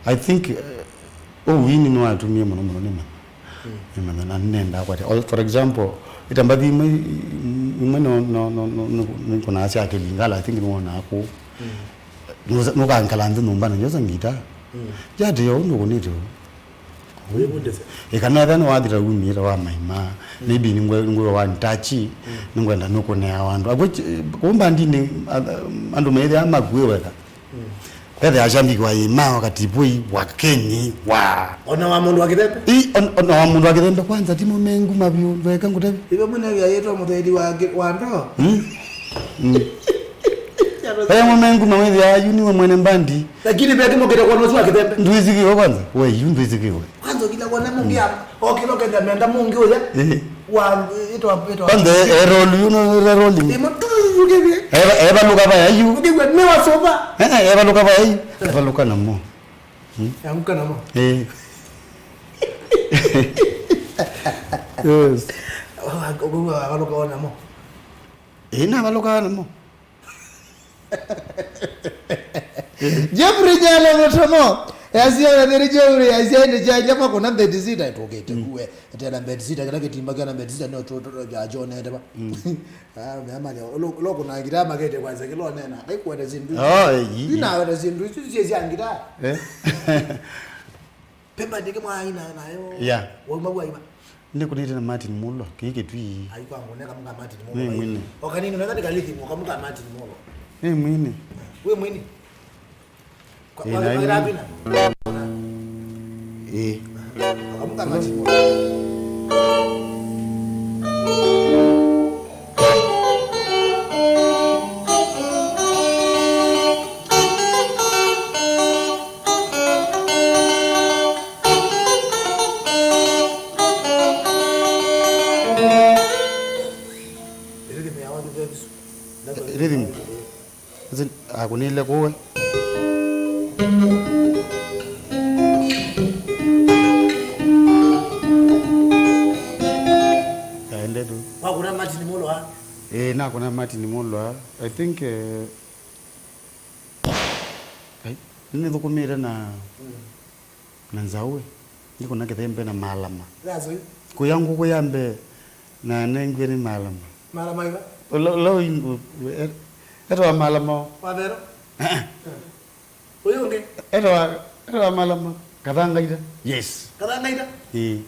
I think, uh, ũwini nĩwatumie mũno mũno nĩmanya. Mm. Nĩmanya, na nĩnendaa kwatya. All, for example, itambathi imwe, imwe no, no, no, no, no, nĩkũnaa sya Kĩlingala, I think nĩwonaa kũu. Mm. Nũsa-, nũkankala nthĩ nyũmba na nyosa ngita. Mm. Yatĩĩa ũndũ kũnĩte ũu. Wĩvundĩsya. Ĩkana ethĩwa nĩwathira umĩte wa maima, maybe nĩngwe-, nĩngwĩwa wa ntachi, nĩngwenda nũkũnea andũ. Akw'o kũu mbandinĩ, a-, andũ methĩawa makuĩ weka. Vethĩa ashambiki wa Ĩma, wa Katipui, wa Kenyi, wa Ona wa mũndũ wa kĩthembe? I, on-, ona wa mũndũ wa kĩthembe kwanza, ti mũmengu mavyũ, ndweka ngũtevi. Iwe mwene wĩa yĩtwa mũtheli wa ngi-, wa ndoo? Mm. Mm. Vaya mũmengu mawĩthĩa yu nĩwe mwene mbandi. Lakini vekĩ mũkĩte kwa nusu wa kĩthembe. Ndwĩsĩkĩwe kwanza? We, yu ndwĩsĩkĩwe. Kwanza ũkila kuona mũngĩ ya, okĩla ũkenda menda mũngĩ ũya. Eh. Wa, ĩtwa, ĩtwa. Kwanza, eh, eroli, you know, eroli. Ĩmwe, tu, tu, tu, tu. Eva, evaluka vaya yu. Ũkĩw'a, nĩ wa soba. Eh, eh, evaluka vaya yu. Evaluka namo. Hmm? Anguka namo. Eh. Yes. Ũkĩw'a, avaluka namo. Eh, navaluka namo. Jeffrey Nyalo Mutomo. Yasya na thiri Jeffrey, yasya ni cha nyama kuna bedsitter tukite kuwe. Tena bedsitter, kila kitimba kia na bedsitter no to, to, to, ja, jo, ne, teba. Ah, me amanya, lo, lo kuna ngitaa makete kwanza kilo nena. Kai kwenda sindu. Oh, eh, yi, yi. Ina kwenda sindu, isu sie sia ngitaa. Eh. Pemba ndike mwa ina nayo. Yeah. Wauma kwa iba. Nĩkũnĩte na Martin Mulwa, kĩĩ kĩtwii. Ai, kwangu, neka mũka Martin Mulwa. Nĩ mwini. Okanini, unaweza nikaliki, mũka mũka Martin Mulwa. Nĩ mwini. Wĩ mwini? Kwa, ĩĩ, kwa, na kwa ĩĩ. Ĩĩ. Mũka mũka Martin Mulwa. Rhythm. Ĩsĩ akũnĩle kũwe. Kaende tu. Wakũna Martin Mulwa? Ĩĩ, nakũna Martin Mulwa. I think, eh, ai, nĩnĩthũkũmĩte na, mm, na Nzaũe. Nĩkũna kĩthembe na malama. That's it. Kũya ngũkũ ya mbee na nengiwe nĩ malama. Malama iva? Ũla, ũla ũi-, e-, etawa malama o. Wathero? Eh, eh. Ũyũ ũngĩ? Etawa, etawa malama. Kathangaita. Yes. Kathangaita? Ĩĩ.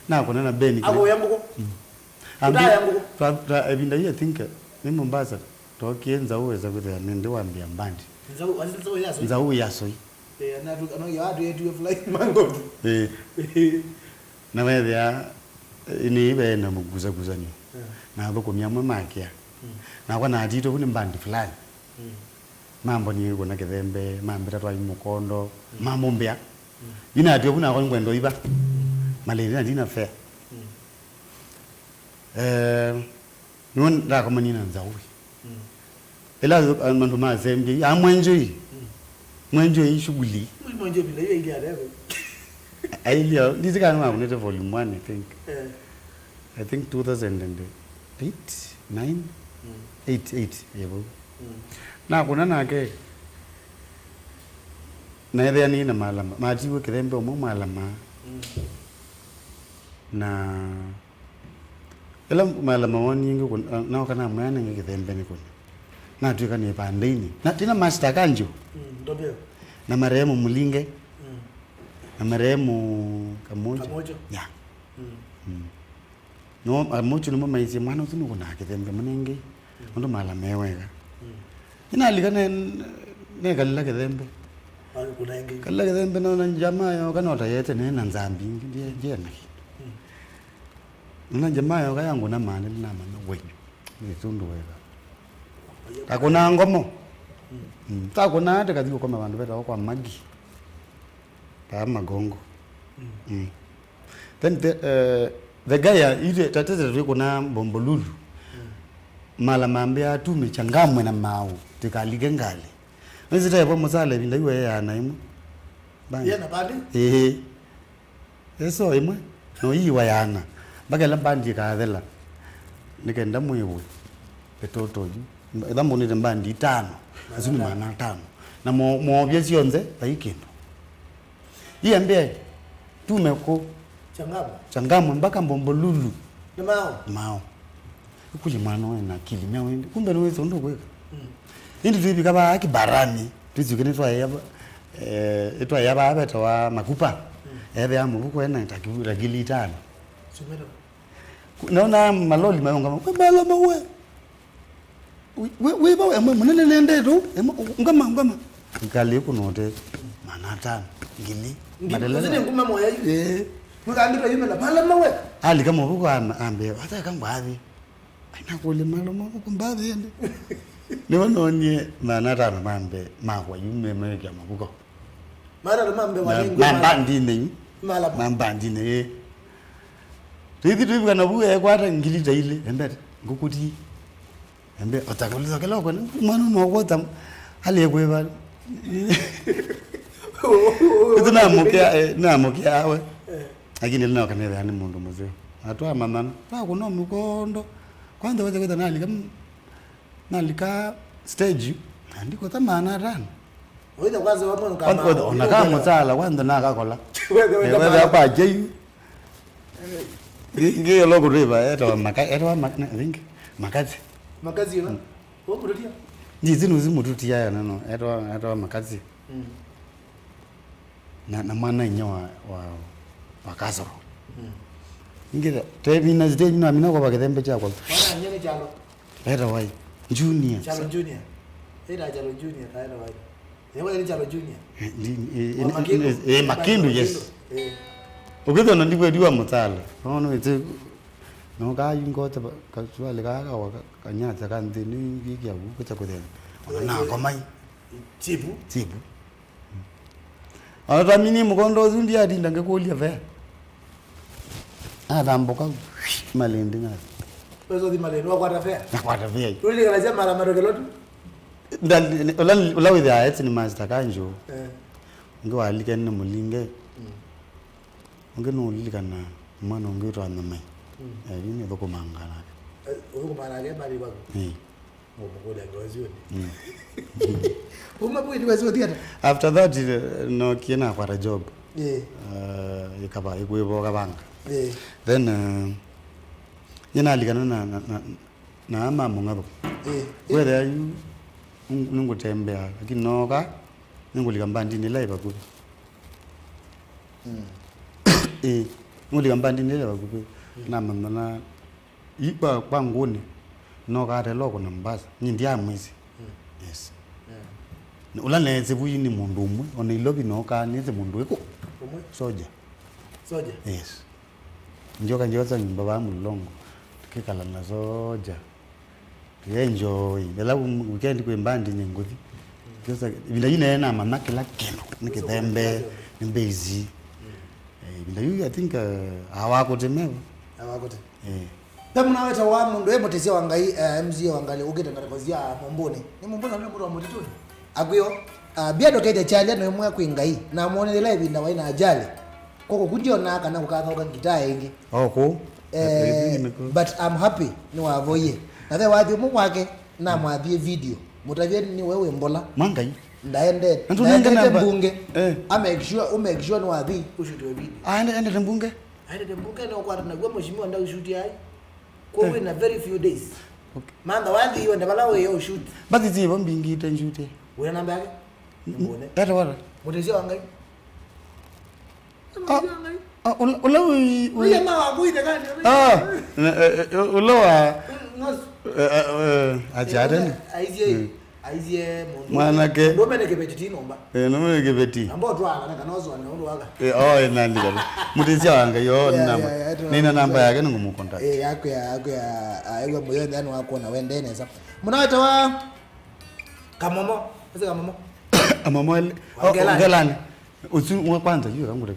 Nakũna na Beni. Akũya ngũkũ? Mm. Ambi-, ũtaya ngũkũ? Twa, twa, ĩvinda yĩĩ, I think, eh, nĩ Mombasa. Tookie Nzaũ wesa kwĩthĩa nĩ nthĩ wambĩa mbandi. Nzaũ, wasi Nzaũ ya Soi? Nzaũ ya Soi. Eh, na tu, ano ya tu yetu fly mango. Eh. Na wethĩa, eh, nĩ ive na mũkusakusanyo. Eh. Na athũkũmi amwe makĩa. Mm. Nakwa na atito vu nĩ mbandi fulani. Mm. Mambonie kũna kĩthembe, mambĩta twai mũkondo, mm, mamũmbĩa. Mm. Ina atio vu nakwa ngwendo iva. Mm. Malĩndĩ na ndina fair. Mm. Eh, Nĩwe ndakomanie na Nzaũi. Mm. Ĩla andũ masembie, "Ah, mwenjoi." Mm. Mwenjoi shughuli. Mwenjoi vile hiyo ingia leo. Ailio, ndisi kana makunete volume one, I think. Eh. I think two thousand and eight, nine? Mm. Eight, eight, yevo. Mm. Nakũna nake, naethĩanĩe na malama. Matiwe kĩthembe ũmwe malama. Mm. Na ĩla mala mawonie ngĩ kũ-, na-, naoka namwĩa nenge kĩthembe nĩ kũna. Natw'ĩka nĩ ĩvandĩnĩ. Na tĩna master Kanjo. Mm, ndoveo. Na marehemu Mulinge. Mm. Na marehemu Kamoja. Kamoja. Ya. Mm. Mm. No, Kamoja nĩmo maisye mwana ũsu nũkũnaa kĩthembe mũnenge. Mm. Nũndũ mala me wega. Mm. Nĩnalika ne-, nekalila kĩthembe. Wa-, kũnenge. Kalila kĩthembe nona jamaa yoka notayete nene na nzambi ingĩ, ndie-, ndiena kĩndũ. Mm. Na jamaa yoka yangũna maana namanya wenyu. Nĩ tundu wega. Takũna ngomo. Mm. Mm. Takũna ate kathi ũkoma vandũ vetawa kwa Magi. Ta Magongo. Mm. Mm. Then the, uh, the guy, uh, ite tatete twĩkũna Bombolulu. Mm. Mala mambĩa tumĩkya ngamwe na maũ, tikalike ngalĩ. Nĩsitevwa mũsala ĩvinda iwe yana ĩmwe. Bang. Yana bandi? Ĩĩ. Ĩso ĩmwe, no iiwa yana. Mpaka ĩla mbandi ĩkathela. Nĩkenda mwĩw'e. Ĩtoto yu. Ĩla mbũnĩte mbandi itano. Asu nĩ maana atano. Na mo-, moovya syonthe, vai kĩndũ. Iambĩa, tume kũ? Changamwe. Changamwe, mpaka Mbombolulu. Nĩ mao. Mao. Ĩkũlye mwana ũyũ ena akili myaũ ĩndĩ. Kumbe nĩwĩsĩ ũndũ ũkwĩka. Mm. Ĩndĩ twĩvika vaa Kibarani, twĩsũke nĩtwaĩa va-, eh, ĩtwaĩa vaa vetawa Makupa. Mm. Ethĩa mũvuko ena ta kĩvu-, ta ngili itano. Sumero. Naona maloli mayũngama, "We, malama we. We, we, we, we, emwe mũnene nendete, emwe, ungama, ungama." Ikali kunote, maana atano, ngili. Ngili, madela. Kũsini nguma moya yu. Eh. Mwikambitwa yume na malama we. Alika mũvuko am-, ambe, "Ata kangwathi." Ai, nakũlya malama we, kumbathi ende. Nĩvo nonie maana atano mambe, makwa yume, mewekĩa mũvuko. Mara mambe. Na wale ngoma. Mambandinĩ yu. Mala. Mambandinĩ, ĩ. Tũithi tũivika na vu ekwata ngili ta ilĩ, embete, ngũkũti. Embe, otakuliza kila kwa mwana no kwota, ali kweva. Ĩtũ namũkĩa, eh, namũkĩa we. Eh. Lakini lino kanetha ni mũndũ mũzeo. Atwa mamana, ta kuno mũkondo. Kwanza wacha kweta nalika m-, nalika stage, andiko ta maana atano. Oitha kwanza wamwe. Kwanza, ona kama mũtala, kwanza nakakola. Wewe, wewe, eh, wewe hapa jeyu. Ngi-, ngi yolo kũtwĩva, etawa maka-, etawa ma-, na, I think, makazi. Makazi, ĩla? Mm. Ũkũtũtia? Nji, zinu zi mũtũtia ya nano, etawa, etawa makazi. Mm. Na, na mwana inya wa, wa, wa Kasoro. Mm. Ngi, tevina, tevina, mina kwa kĩthembe kyakwa. Mwana inya nĩ kyalo? Etawa Junior. Kyalo Junior. Ĩta Kyalo Junior, ta etawa. Ewa, ĩrĩ Kyalo Junior. Eh, ndi-, eh, wa eh, Makindu. Eh, eh, Makindu, yes. Makindu. Eh. Ũkĩthwa na ndikwediwa mũtala. No, no, ĩte, no, ka yu ngote ba-, kasuali ka, ka, wa, ka, kanyata ka nthĩ, nĩ gĩkĩa kũkĩta kũthena. Ona, eh, nakomai. Chibu. Chibu. Ona twaminie mũkondo ũsu, ndiatinda ngĩkũlya ve. Athambũka, malĩndĩ nathi. Wewe uthi malĩndĩ, wakwata fare? Nakwata fare. Tulilikana cia mara matokelo tu? Nda-, ũla, ũla wĩthĩaa eti nĩ master kanjũ. Eh. Ũngĩ walike nĩ mũlinge. Mm. Ũngĩ nũlilikana mwana ũngĩ wĩtwa Nyamai. Mm. Eh, yu nĩ thũkũmanga nake. Eh, ũthũkũmaa nake mbali kwaku? Eh. Ngũmũkũlya ngewa syũnĩ. Mm. Uma kwĩti wesi ũthi ata? After that, eh, nokie nakwata job. Eh. Eh, ĩkava, ĩkwĩvoka vanga. Eh. Then, eh, nĩnalikana na, na, na, na ama mũng'athũ. Eh. Wethĩa yu, nĩ-, nĩngũtembea, lakini nooka, nĩngũlika mbandinĩ ĩla ĩ vakuvĩ. Mm. Eh, nĩngũlika mbandinĩ ĩla ĩ vakuvĩ. Mm. Namanya na Ĩ, kwa, kwa ngũnĩ, no kaate loko na Mombasa. Nĩ ndia mwĩsĩ. Mm. Yes. Yeah. Ũla neesĩ vu nĩ mũndũ ũmwe, o Nairobi no kaa nĩsĩ mũndũ wĩkũ? Ũmwe? Soja. Soja? Yes. Njoka njosa nyũmba va Mlolongo. Tũkĩkala na Soja. Tũenjoy. Ĩla weekend kwĩ mbandi nĩ ngũthi. Njosa, ĩvinda yu neenamanya kĩla kĩndũ. Nĩ kĩthembe, nĩ mbĩsi. Mm. Eh, ĩvinda yu, I think, uh, awakũte mevo. Awakũte. Eh. Ve mũna wĩtawa mũndũ e mũtĩsya wa Ngai, eh, M C A wa Ngalĩ, ũkĩte ngalĩko sya Mũmbũnĩ. Nĩ Mũmbũnĩ nĩ mũndũ wa mũtitũnĩ? Akwĩo, ah, mbia ndũkethya kyalya na ĩmwe kwĩ Ngai, na mwonethela ĩvinda waĩ na ajali. Kwokou ndyonaa kana kũkathooka ngitaa ĩngĩ. Oh, kũ? Eh, eh, eh, but I'm happy nĩwavoie. Na ve wathi ũmwe wake, namwathie video. Mũtavye nĩ we wĩ mbola. Ma Ngai. Ndaendete. Na tũnenge ndaendete namba. Mbunge. Eh. I make sure, u make sure nĩwathi ũshutiwe video. Ah, ende-, endete mbunge? Aendete mbunge na ũkwata naw'o mheshimiwa ndaushuti ai. Kwa, eh, wĩ na very few days. Okay. Mantha wathi iwe nda vala wĩ yo shoot. Basi zivo mbingite njuti. Wĩna namba yake? N-, n-, mbone. Ete wala? Mũtĩsya wa Ngai. Ah, mũtĩsya wa Ngai. Ah, ũla, ũla wĩ, wĩ. Ũla ma wa kuite kani. Ah, na, eh, eh, ũla wa. Ng'osu. Eh, eh, eh, acha tena. Aisie. Mm. Aisie mũndũ. Mwanake. Ndũme nĩ kĩveti ti nyũmba. Eh, ndũme nĩ kĩveti. Amba ũtwaa kana kana ũsũane ũndũ waka. Eh, oh, ĩnandĩka. Mũtĩsya wa Ngai, oh, yeah, nĩ namba. Yeah, yeah, nĩna namba yake nĩngũmũcontact. Eh, yakwe, yakwe, aigua mũyo nthani wakuona wendee nesa. Mũna wĩtawa Kamomo. Ese Kamomo. Kamomo ele-, oh, Ngelani. Ngelani. Ũsu wa kwanza yu kangũre.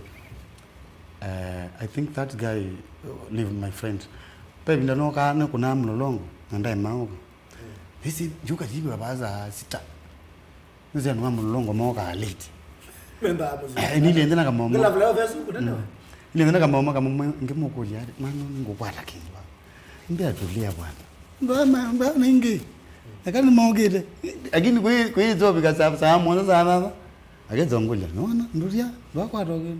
Eh, I think that guy, uh, leave my friend. Pe vinda noka nĩ kuna Mlolongo, na ndae maoka. Ĩsi, njuka jibu ya saa sita. Nĩsĩ andũ ma Mlolongo mokaa late. Mendaa mũsyĩ. Eh, nilienda na Kamomo. Ngila vula ofesi kutenda. Mm. Nilienda na Kamomo, Kamomo ngĩmũkũlya, "Mwana, nĩngũkwata kĩndũ." Mbĩa, "Tulia bwana." Mbona, mbona ingi? Eka nĩmokĩte. Lakini kwĩ, kwĩ itobika saa, saa mũonza, saa thantha. Akĩtongolya, nona, nduria, ndwakwata ũkĩnĩ.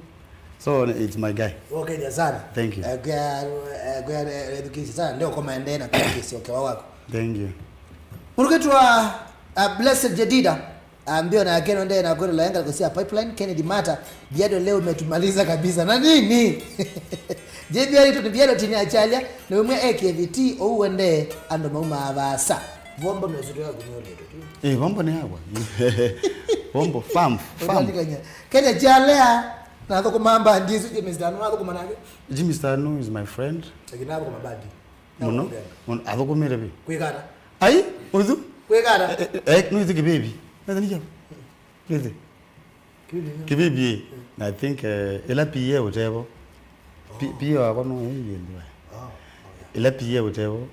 So, it's my guy. Okethya sana. Thank you. Eh, kwa, eh, kwa, eh, education sana. Ndio koma endee na kwa kĩsio kĩwa wako. Thank you. Mũrukĩtwa, uh, Blessed Jedida. Ah, mbio nake nondee na kwĩlola enga kusia pipeline, Kennedy Mata, Biado leo umetumaliza kabisa. Na nini? Je, Biado tu Biado tini achalia, na wimwe A K V T, ou wende, ando mauma avasa. Vombo no suto ya kunyoleto tu. Eh, vombo ni yakwa. Vombo, farm, farm. Kenya chalea, na thoko mamba ndizo je Mister Anu, thoko manake. Jimmy Stanu is my friend. Lakini thoko mabadi. Mũno, mũno, athũkũmĩte vyũ. Kwĩkata. Ai, ũthu? Kwĩkata. Eh, eh, eh, nũĩsĩ kĩvĩvi? Nesa nĩkyo? Nũĩsĩ? Kĩvĩvi nĩ? Kĩvĩvi, eh. Mm. I think, eh, ĩla P A ũtevo. P-, Oh. P A wakwa no ĩyĩndĩwa. Oh, oh, yeah. Ĩla P A ũtevo,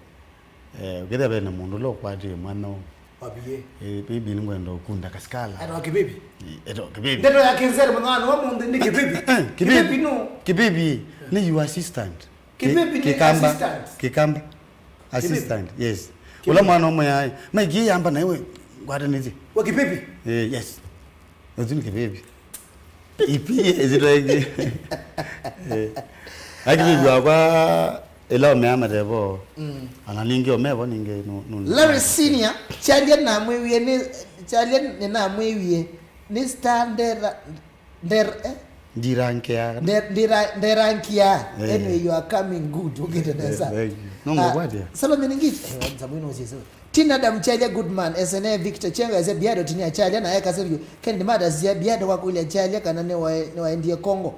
eh, ũkethĩa vena mũndũ ũla ũkwatĩe mwana ũũ. Wa P A. Eh, maybe nĩngwenda ũkunda kasikala. Etawa kĩvĩvi. Eh, etawa kĩvĩvi. Ndeto ya kĩnzere mũno wa ũmũnthĩ nĩ kĩvĩvi. Eh, kĩvĩvi. Kĩvĩvi no. Kĩvĩvi, nĩ your assistant. Kĩvĩvi nĩ Kĩkamba, assistant. Kĩkamba. Kĩvĩvi. Assistant, yes. Kĩvĩvi. Ũla mwana ũmwe yaĩ, Mike, yĩ yamba na iwe ngwatanĩthye. Wa kĩvĩvi? Eh, yes. Ũsu nĩ kĩvĩvi. Ipi, ĩsitwa ĩngĩ. Eh. A kĩvĩvi wakwa, ĩla ũmea matevo. Mm. Ana ningĩ ũmevo ningĩ nu-, nu-, Larry Senior, Charlie namwĩwie nĩ, Charlie nĩnamwĩwie nĩ star ndera, Nder-, eh? Ndirankea. Nde-, ndira-, nderankia. Eh. Anyway, you are coming good. Ũkĩte nesa. Eh, thank you. No, ah, ngũkwatĩa. Salome Ningit. Eh, wanza mwino sisi. Tina Damchalia, good man. S N A Victor Chenga, ese Biado Tini Achalia, na eka serio. Kennedy Mata sia Biado kwa kulia Chalia, kana nĩ wa, nĩ waendie Congo.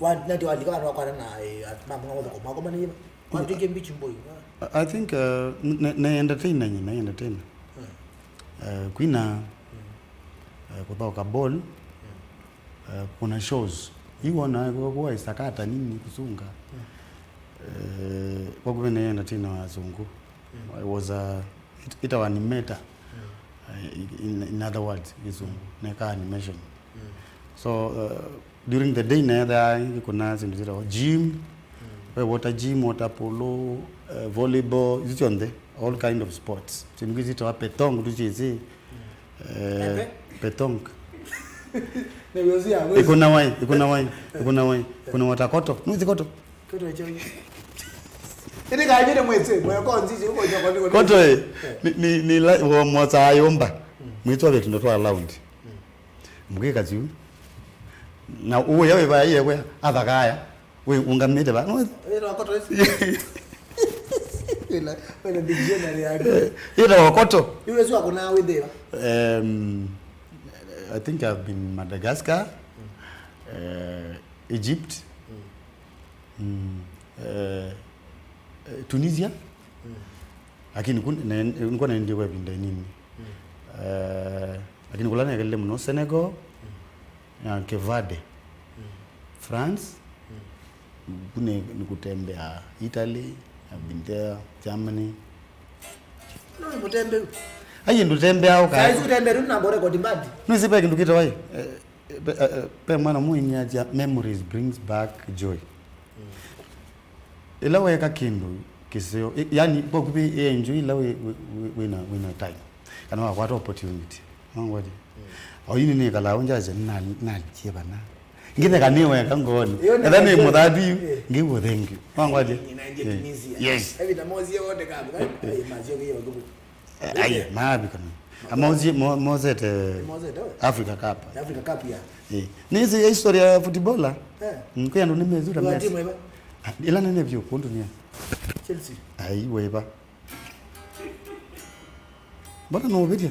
Wa, nati walika wana kwa na, eh, mambo ngotho kwa mako mani. Wa tike mbichi mboy. I, I think, uh, n-, n-, na entertain na nyina, entertain. Hmm. Uh, kwina, hmm, uh, kuthoka ball. Hmm. Eh, kuna shows. Yu wona kwa, kwa isakata nini kusunga. Mm. Eh, kwa kuve na yeye na Tina wa Zungu. Mm. I was a, it, it was animator. Mm. Eh, in, in other words, Kizungu. Mm. Neka animation. Mm. So, eh, during the day na yeye kuna zindu zira gym. Mm. We water gym, water polo, eh, volleyball, isu syonthe, all kind of sports. Zindu zitawa petong, tu chizi. Eh, petong. Nĩwĩsĩ ya wĩsĩ. Ikuna wai, ikuna wai, ikuna wai, ikuna wata koto. Nũĩsĩ koto? Koto ĩkyo. Ĩndĩ kaĩ nĩ mwĩsĩ, mwĩko nzizi, ũko nyoko, nĩko. Koto, eh, ni, ni, ni la, wa mwasaa yũmba. Mm. Mwĩtwa vetu ndo twa round. Mm. Mukika ziu. Na uwe yawe ba yeye we athakaya. We ungamite ba. No. Ĩla koto ĩsu. Ĩla, ĩla dictionary yako. Ĩla koto. Iwe sio kuna withira. Um, I think I've been Madagascar, mm, uh, Egypt, mm, mm, uh, uh, Tunisia. Mm. Lakini kun-, ne-, nilikuwa naendie kwa vinda nini. Mm. Eh, lakini kula nekelele muno Senegal, mm, na Cape Verde. Mm. France, mm, kune nikutembea Italy, I've been there, Germany. No, mutembeu. Ayi ndutembea uka. Saizi utembea tu na bore kodi mbadi. Nisipe kindu kitawa. Eh, eh, pe, eh, eh, pe mwana mwini aja memories brings back joy. Mm. Ĩla weeka kĩndũ kĩseo, ĩ-, yani, kwa kuvi enjoy ĩla wĩ, wĩ, wĩ, wĩna, wĩna time. Kana wakwata opportunity. Wangwaje? Mm. Au ini nĩkalaa ũnjaja, nali-, nalie vana. Ngitheka nĩweka ngooni. Yo nĩ etha nĩ idea. Mũthatu yu, eh, ngĩw'o thank you. Wangwaje? Nina idea. Eh. Tunisia. Yes. Evi na mozie wote kabu, eh? Eh. Ai, mazio kiyo kubu. Eh, aye, mavi kana. Amauzie, mo-, mozete Mozete, we? Africa Cup. Africa Cup, yeah. Eh. Nĩsĩ history ya footballer. Eh. Mm, kwĩ andũ nĩmethura. Wa Messi. Timu ĩva? Ah, ĩla nene vyũ kũndũ nĩa. Chelsea. Ai, weva. Mbona no ũvĩtye?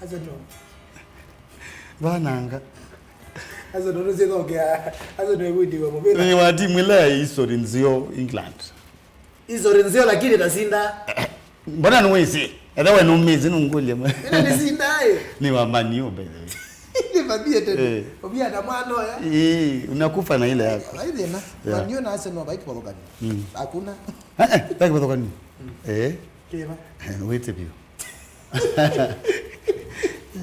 Arsenal. Vananga. Arsenal nũsĩthokea. Arsenal ĩvundiwe mũvĩla. Nĩ wa timu ĩla ya history nzeo England. History nzeo lakini ĩtasinda. Mbona nũĩsĩ? Etha we nũmĩsĩ nũngũlya ma. Ĩla nĩsinda, eh. Nĩ wa Man U, by the way. Nĩ mambie tena. Eh. Ũbia na mwana oya. Eh, unakufa na ile yako. Haina. Yeah. Man U na Arsenal vaikivathũkany'a. Mm. Hakuna. Eh, eh, vaikivathũkany'a. Mm. Eh. Kĩva? Wĩte biũ.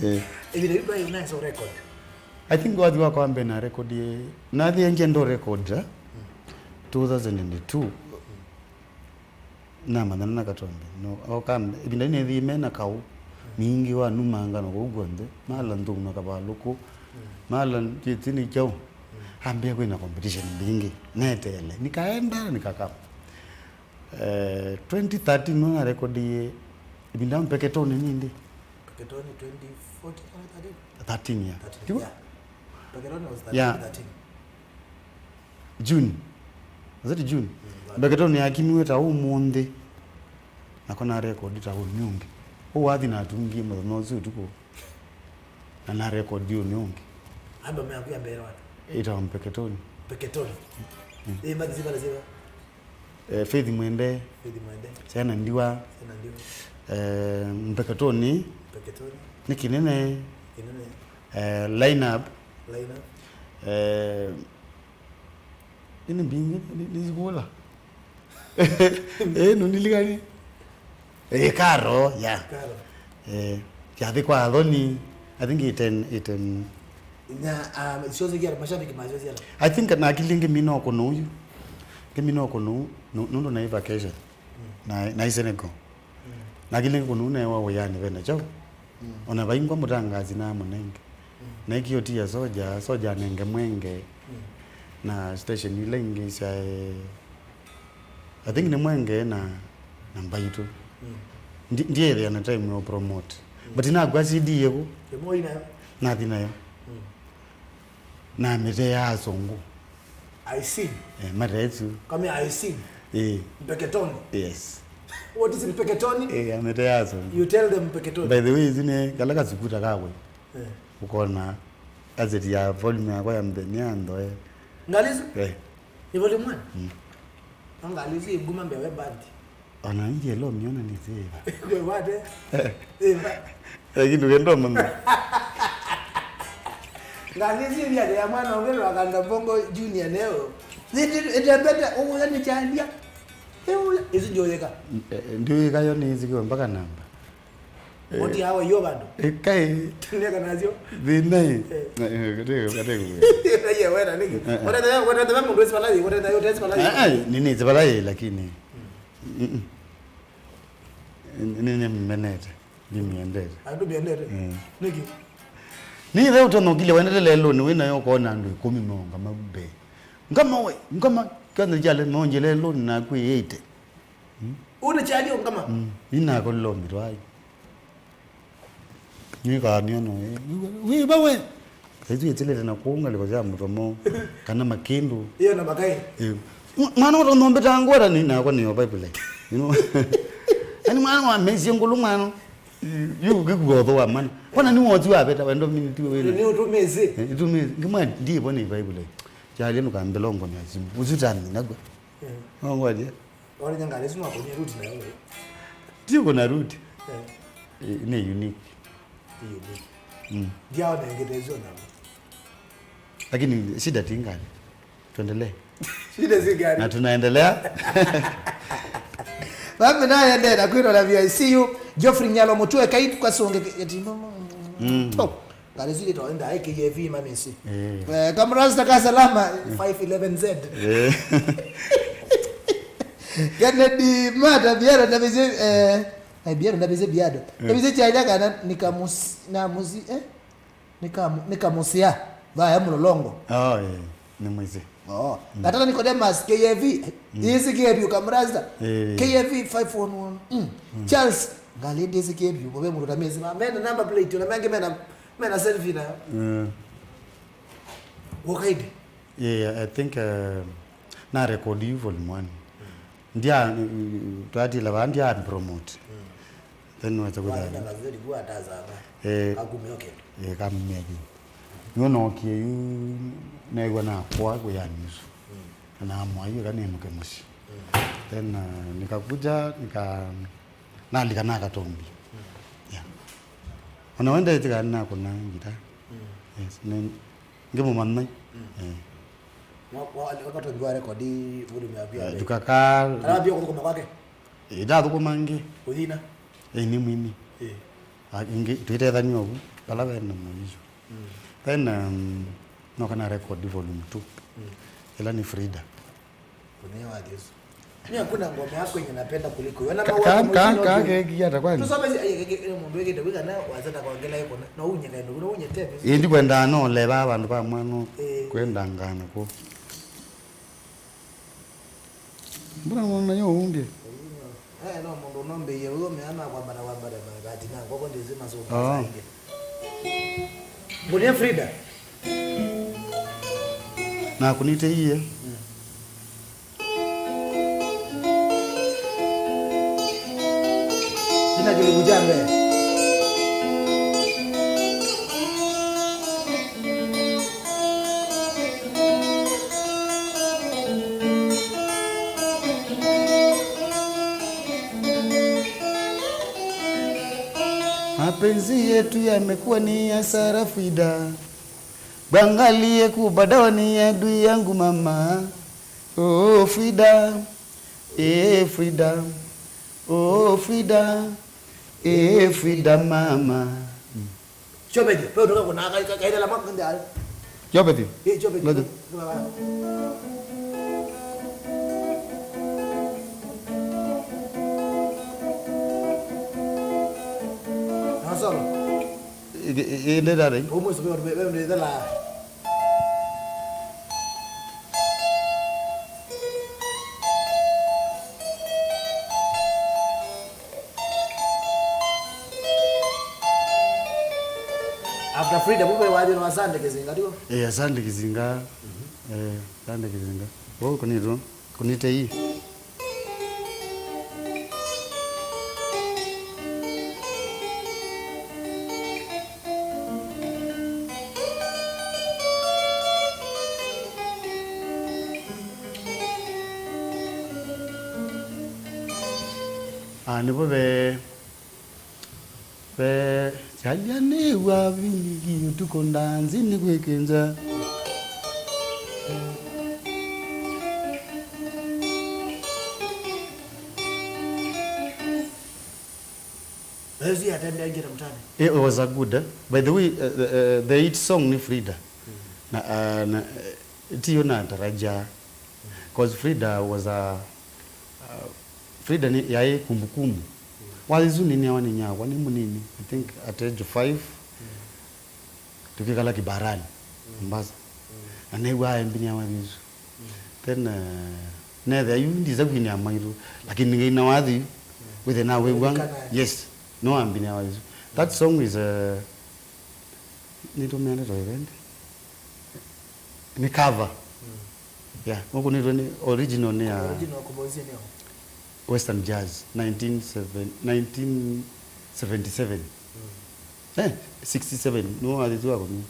Eh. Ĩvinda yu ndwaĩ unaesa record. I think wathi wakwa mbee na record ye. Nathi engie ndo record, eh? Mm. Two thousand and two. Mm. Namanyana na Katombi. No, oka, ĩvinda nĩthĩe me na kaũ, mingĩ wa numanga na kũu kw'onthe, mala nthũna kavalũkũ, mala njĩtĩ nĩ kyaũ, ambĩa kwĩna competition mbingĩ, neteele. Nikaenda, nikaka. Eh, twenty thirteen nĩwe narekodie, ĩvinda Mpeketoni nĩndĩ. Mpeketoni twenty fourteen or thirteen? Thirteen, yeah. Thirteen, yeah. Mpeketoni was thirteen, yeah. Thirteen. June. Was it June? Mm, Mpeketoni yakimiwe ta ũmũnthĩ. Nako narekodi ta ũnĩ ũngĩ. Ũu wathi natungie mũthenya ũsu ũtukũ. Na narekodi ũnĩ ũngĩ. Album yaku ya mbere watu? Ĩtawa Mpeketoni. Mpeketoni. Mm. Ĩ, mbathi siva na siva? Eh, Faith Mwende. Faith Mwende. Siana Ndiwa. Siana Ndiwa. Eh, Mpeketoni. Mpeketoni. Nĩ kĩnene. Kĩnene. Eh, line up. Line up. Eh, Ĩnĩ mbingĩ nĩ-, nĩsikũla. Ĩĩ, nũnilikani? Ĩĩ, Karo, yeah. Karo. Eh, kyathi kwa Athoni, I think ĩten, ĩten. Na, um, syosekia mashabiki masyosia. I think nakili ngĩmina ũkũnũ ũyu. Ngĩmina ũkũnũ, nũ-, nũndũ naĩ vacation. Mm. Na, naĩ Senegal. Mm. Nakili ngĩkũnũ newa wĩanĩ vena chao. Mm. Ona vaingwa mũtangazi na mũnenge. Mm. Na ikiotia soja, soja anenge mwenge. Mm. Na station ila ingĩ sya, eh, I think nĩ mwenge na, na mbaitũ. Mm. Ndi-, ndiethĩa na time ya promote. Mm. But nakwa C D yĩvu. Ĩmwe ina. Nathi nayo. Mm. Na mĩtĩ ya asũngũ. I sing. Eh, matesu. Come here, I sing. Eh. Mpeketoni. Yes. What is Mpeketoni? Eh, amete yaso. You tell them Mpeketoni. By the way, isu nĩ kala kasukuta kakwe. Eh. Ũkona asset ya volume yakwa ya mbeni ya ndoe. Ngalisi? Eh. Ni volume one? Mm. Ngalisi nguma mbewe band. Ona inje lo miona ni seva. Kwe wate? Eh. Seva. Lakini ndũkenda mũno. Ngalisi ya mwana ũngĩ wa Kanda Mbongo Junior leo. Ndio beta uya ni chandia. Ewe isu ndio yeka. Eh, ndio yeka yo ni zikiwa mpaka namba. Oti hawa yo bado. Ĩkai. Neka nacio. Thĩna ĩ. Eh. Eh, kate, kate. Aye wena niki. Eh, eh. Wena, wena, wena, mundu esi balai, wena, wena, esi balai. Ah, ah, nini esi balai, lakini. Mm. Mm-mm. Nĩ, nĩmĩmenete, ndimĩendete. Andũ mĩendete? Mm. Nĩkĩ? Nĩthe ũtonokile wendete lelũnĩ wĩ nayo ũkoona andũ ĩkũmi meũngama mbee. Ngama we, ngama, kwanza jale meonje lelũnĩ naku ĩĩte. Mm. Ũna chali ongama? Mm. Ninakolilo mitwayo. Nĩkaa nĩona, eh, wĩ, wĩ, ba we. Saizi wĩtilĩte na kũu ngalĩko sya mũtomo, kana makĩndũ. Iyo na makai. Eh. Mwa-, mwana ũtonombĩta ngwata nĩ nakwa nĩyo pipeline. You know? Ani mwana wa mesi ngulu mwana. Yu kikuotho wa mana. Kwana ni wotu wa beta wendo miniti wena. Ni utumezi. Eh, itumezi. Ngimwa ndiye bone pipeline. Chali nukambelongo ni asimu. Usutani nagwa. Eh. Ngwa je. Wale nyanga lesu mwa kwenye root na wewe. Tiko na root. Eh. Eh, ni unique. Ni unique. Mm. Ndio na ngete hizo na. Lakini shida tingani. Tuendelee. Shida si gani? Na tunaendelea. Bambi naye ndenda kwĩrora V I C U, Geoffrey Nyalo Mutue kaitu kasonge ke-, ketimbo. Mm. Oh. Ngari zile to enda ai K F E mamisi. Eh. Eh, Kamrasta ka salama, five eleven Z. Eh. Kennedy Mata Biara na bize, eh, ai Biara na bize Biado. Eh. Na bize chaja kana nikamus-, namusi, eh? Nikamu-, nikamusia. Vaya mulolongo. Oh, eh. Ni mwizi. Oh. Mm. Nataka Nicodemus, K F E. Mm. Isi K F E Kamrasta. Eh. K F E five one one. Mm. Mm. Charles, ngali ndisi K F E, bobe muruta mezi. Ma, mena number plate, na mengi mena, mena selfie na. Mm. Wakaidi. Yeah, I think, uh, na record you volume one. Mm. Ndia, twatila vaa ndia promote. Mm. Then weza kutha. Wazina gazeti kuwa atazama. Eh. Kakumio kĩndũ. Eh, kamumia kĩndũ. Yu nookie yu, neew'a nakwa kwĩanĩ ũsu. Mm. Na namwaa yu eka nĩnũke mũsyĩ. Mm. Then, uh, nikakuja, nika-, nalika na Katombi. Mm. Yeah. Ona we ndaĩtĩka nakũna ngita. Mm. Yes, nĩ, ngĩmũmanya. Mm. Eh. Mwa-, wa-, Katombi wa rekodi volume ya pia. Eh, tukaka- Kana pia kũthũkũma kwake? Ĩĩ, ndathũkũma ĩngĩ. Ũthina? Ĩĩ, nĩ mwini. Ĩĩ. A, ĩngĩ, twĩtethania ũvu, vala ve na mũico. Mm. Then, um, noka na record volume two. Mm. Ĩla nĩ Frida. Kũnea wa Jesu. Mimi hakuna ngoma yako yenye napenda kuliko wewe. Na Ka- mawazo ka- mzuri ka- ndio. Keki hata kwani. Tusome si- ai, ai, ai, mundu wekete wika na wazata kwa ngela yako na, na unye kaendo, kuna unye tepe. Indi kwenda no leva vandu va mwana. Eh. Kwenda ngana ko. Mbona mwana yo umbie? Eh, no mundu no mbe ye uyo me ana kwa bana wa bana na kati na kwa kwa ndizima so. Ah. Ngone Frida. Na kunite iye. Mm. Ina kĩlungu kya mbee. Mapenzi yetu yamekuwa ni hasara, Frida. Bangalie kubadawa ni adui yangu, mama. Oh, Frida. Eh, Frida. Oh, Frida. Eh, Frida, mama. Chobeje, pe utoka kuna kai kai la mama ndio. Chobeje. Eh, chobeje. Ngoja. Nasolo. Ĩndĩ ndalĩ. Ũmwe sũvĩ ũndũ ve ũndũ ĩthela. After Frida, mume wathi na Asante Kizinga, ndio? Eh, Asante Kizinga. Eh, Asante Kizinga. Wewe kunitwa. Kunite ii. Ah, nĩvo ve. Ve kyalya nĩw'a vingi ũtukũ ndanzi nĩkwĩkĩnza. Yesu yatembeangĩte mtani. It was a good, eh? By the way, uh, the, uh, the hit song ni Frida. Na, uh, na, uh, tiyo na tarajia. 'Cause Frida was a, uh, Frida ni yaĩ kumbukumbu. Wathi isu nĩneawa nĩ nyakwa nĩ mũnini, I think at age of five, tũkĩkala Kibarani, Mombasa. Na neew'aa aimbinĩa wathi isu. Then, uh, nethĩa yu ndisa kwinĩa maitũ, lakini ngai na wathi wĩthe na wĩw'a. Yes, no ambinĩa wathi isu. That song is, uh, nĩtũmĩanĩtwe event. Nĩ cover. Mm. Yeah, ũkũnĩtwe nĩ original nĩ ya original composition yao. Western Jazz, nineteen seven, nineteen seventy-seven. Mm. Eh, sixty-seven, nĩwe wathĩtwe akomie. Mm.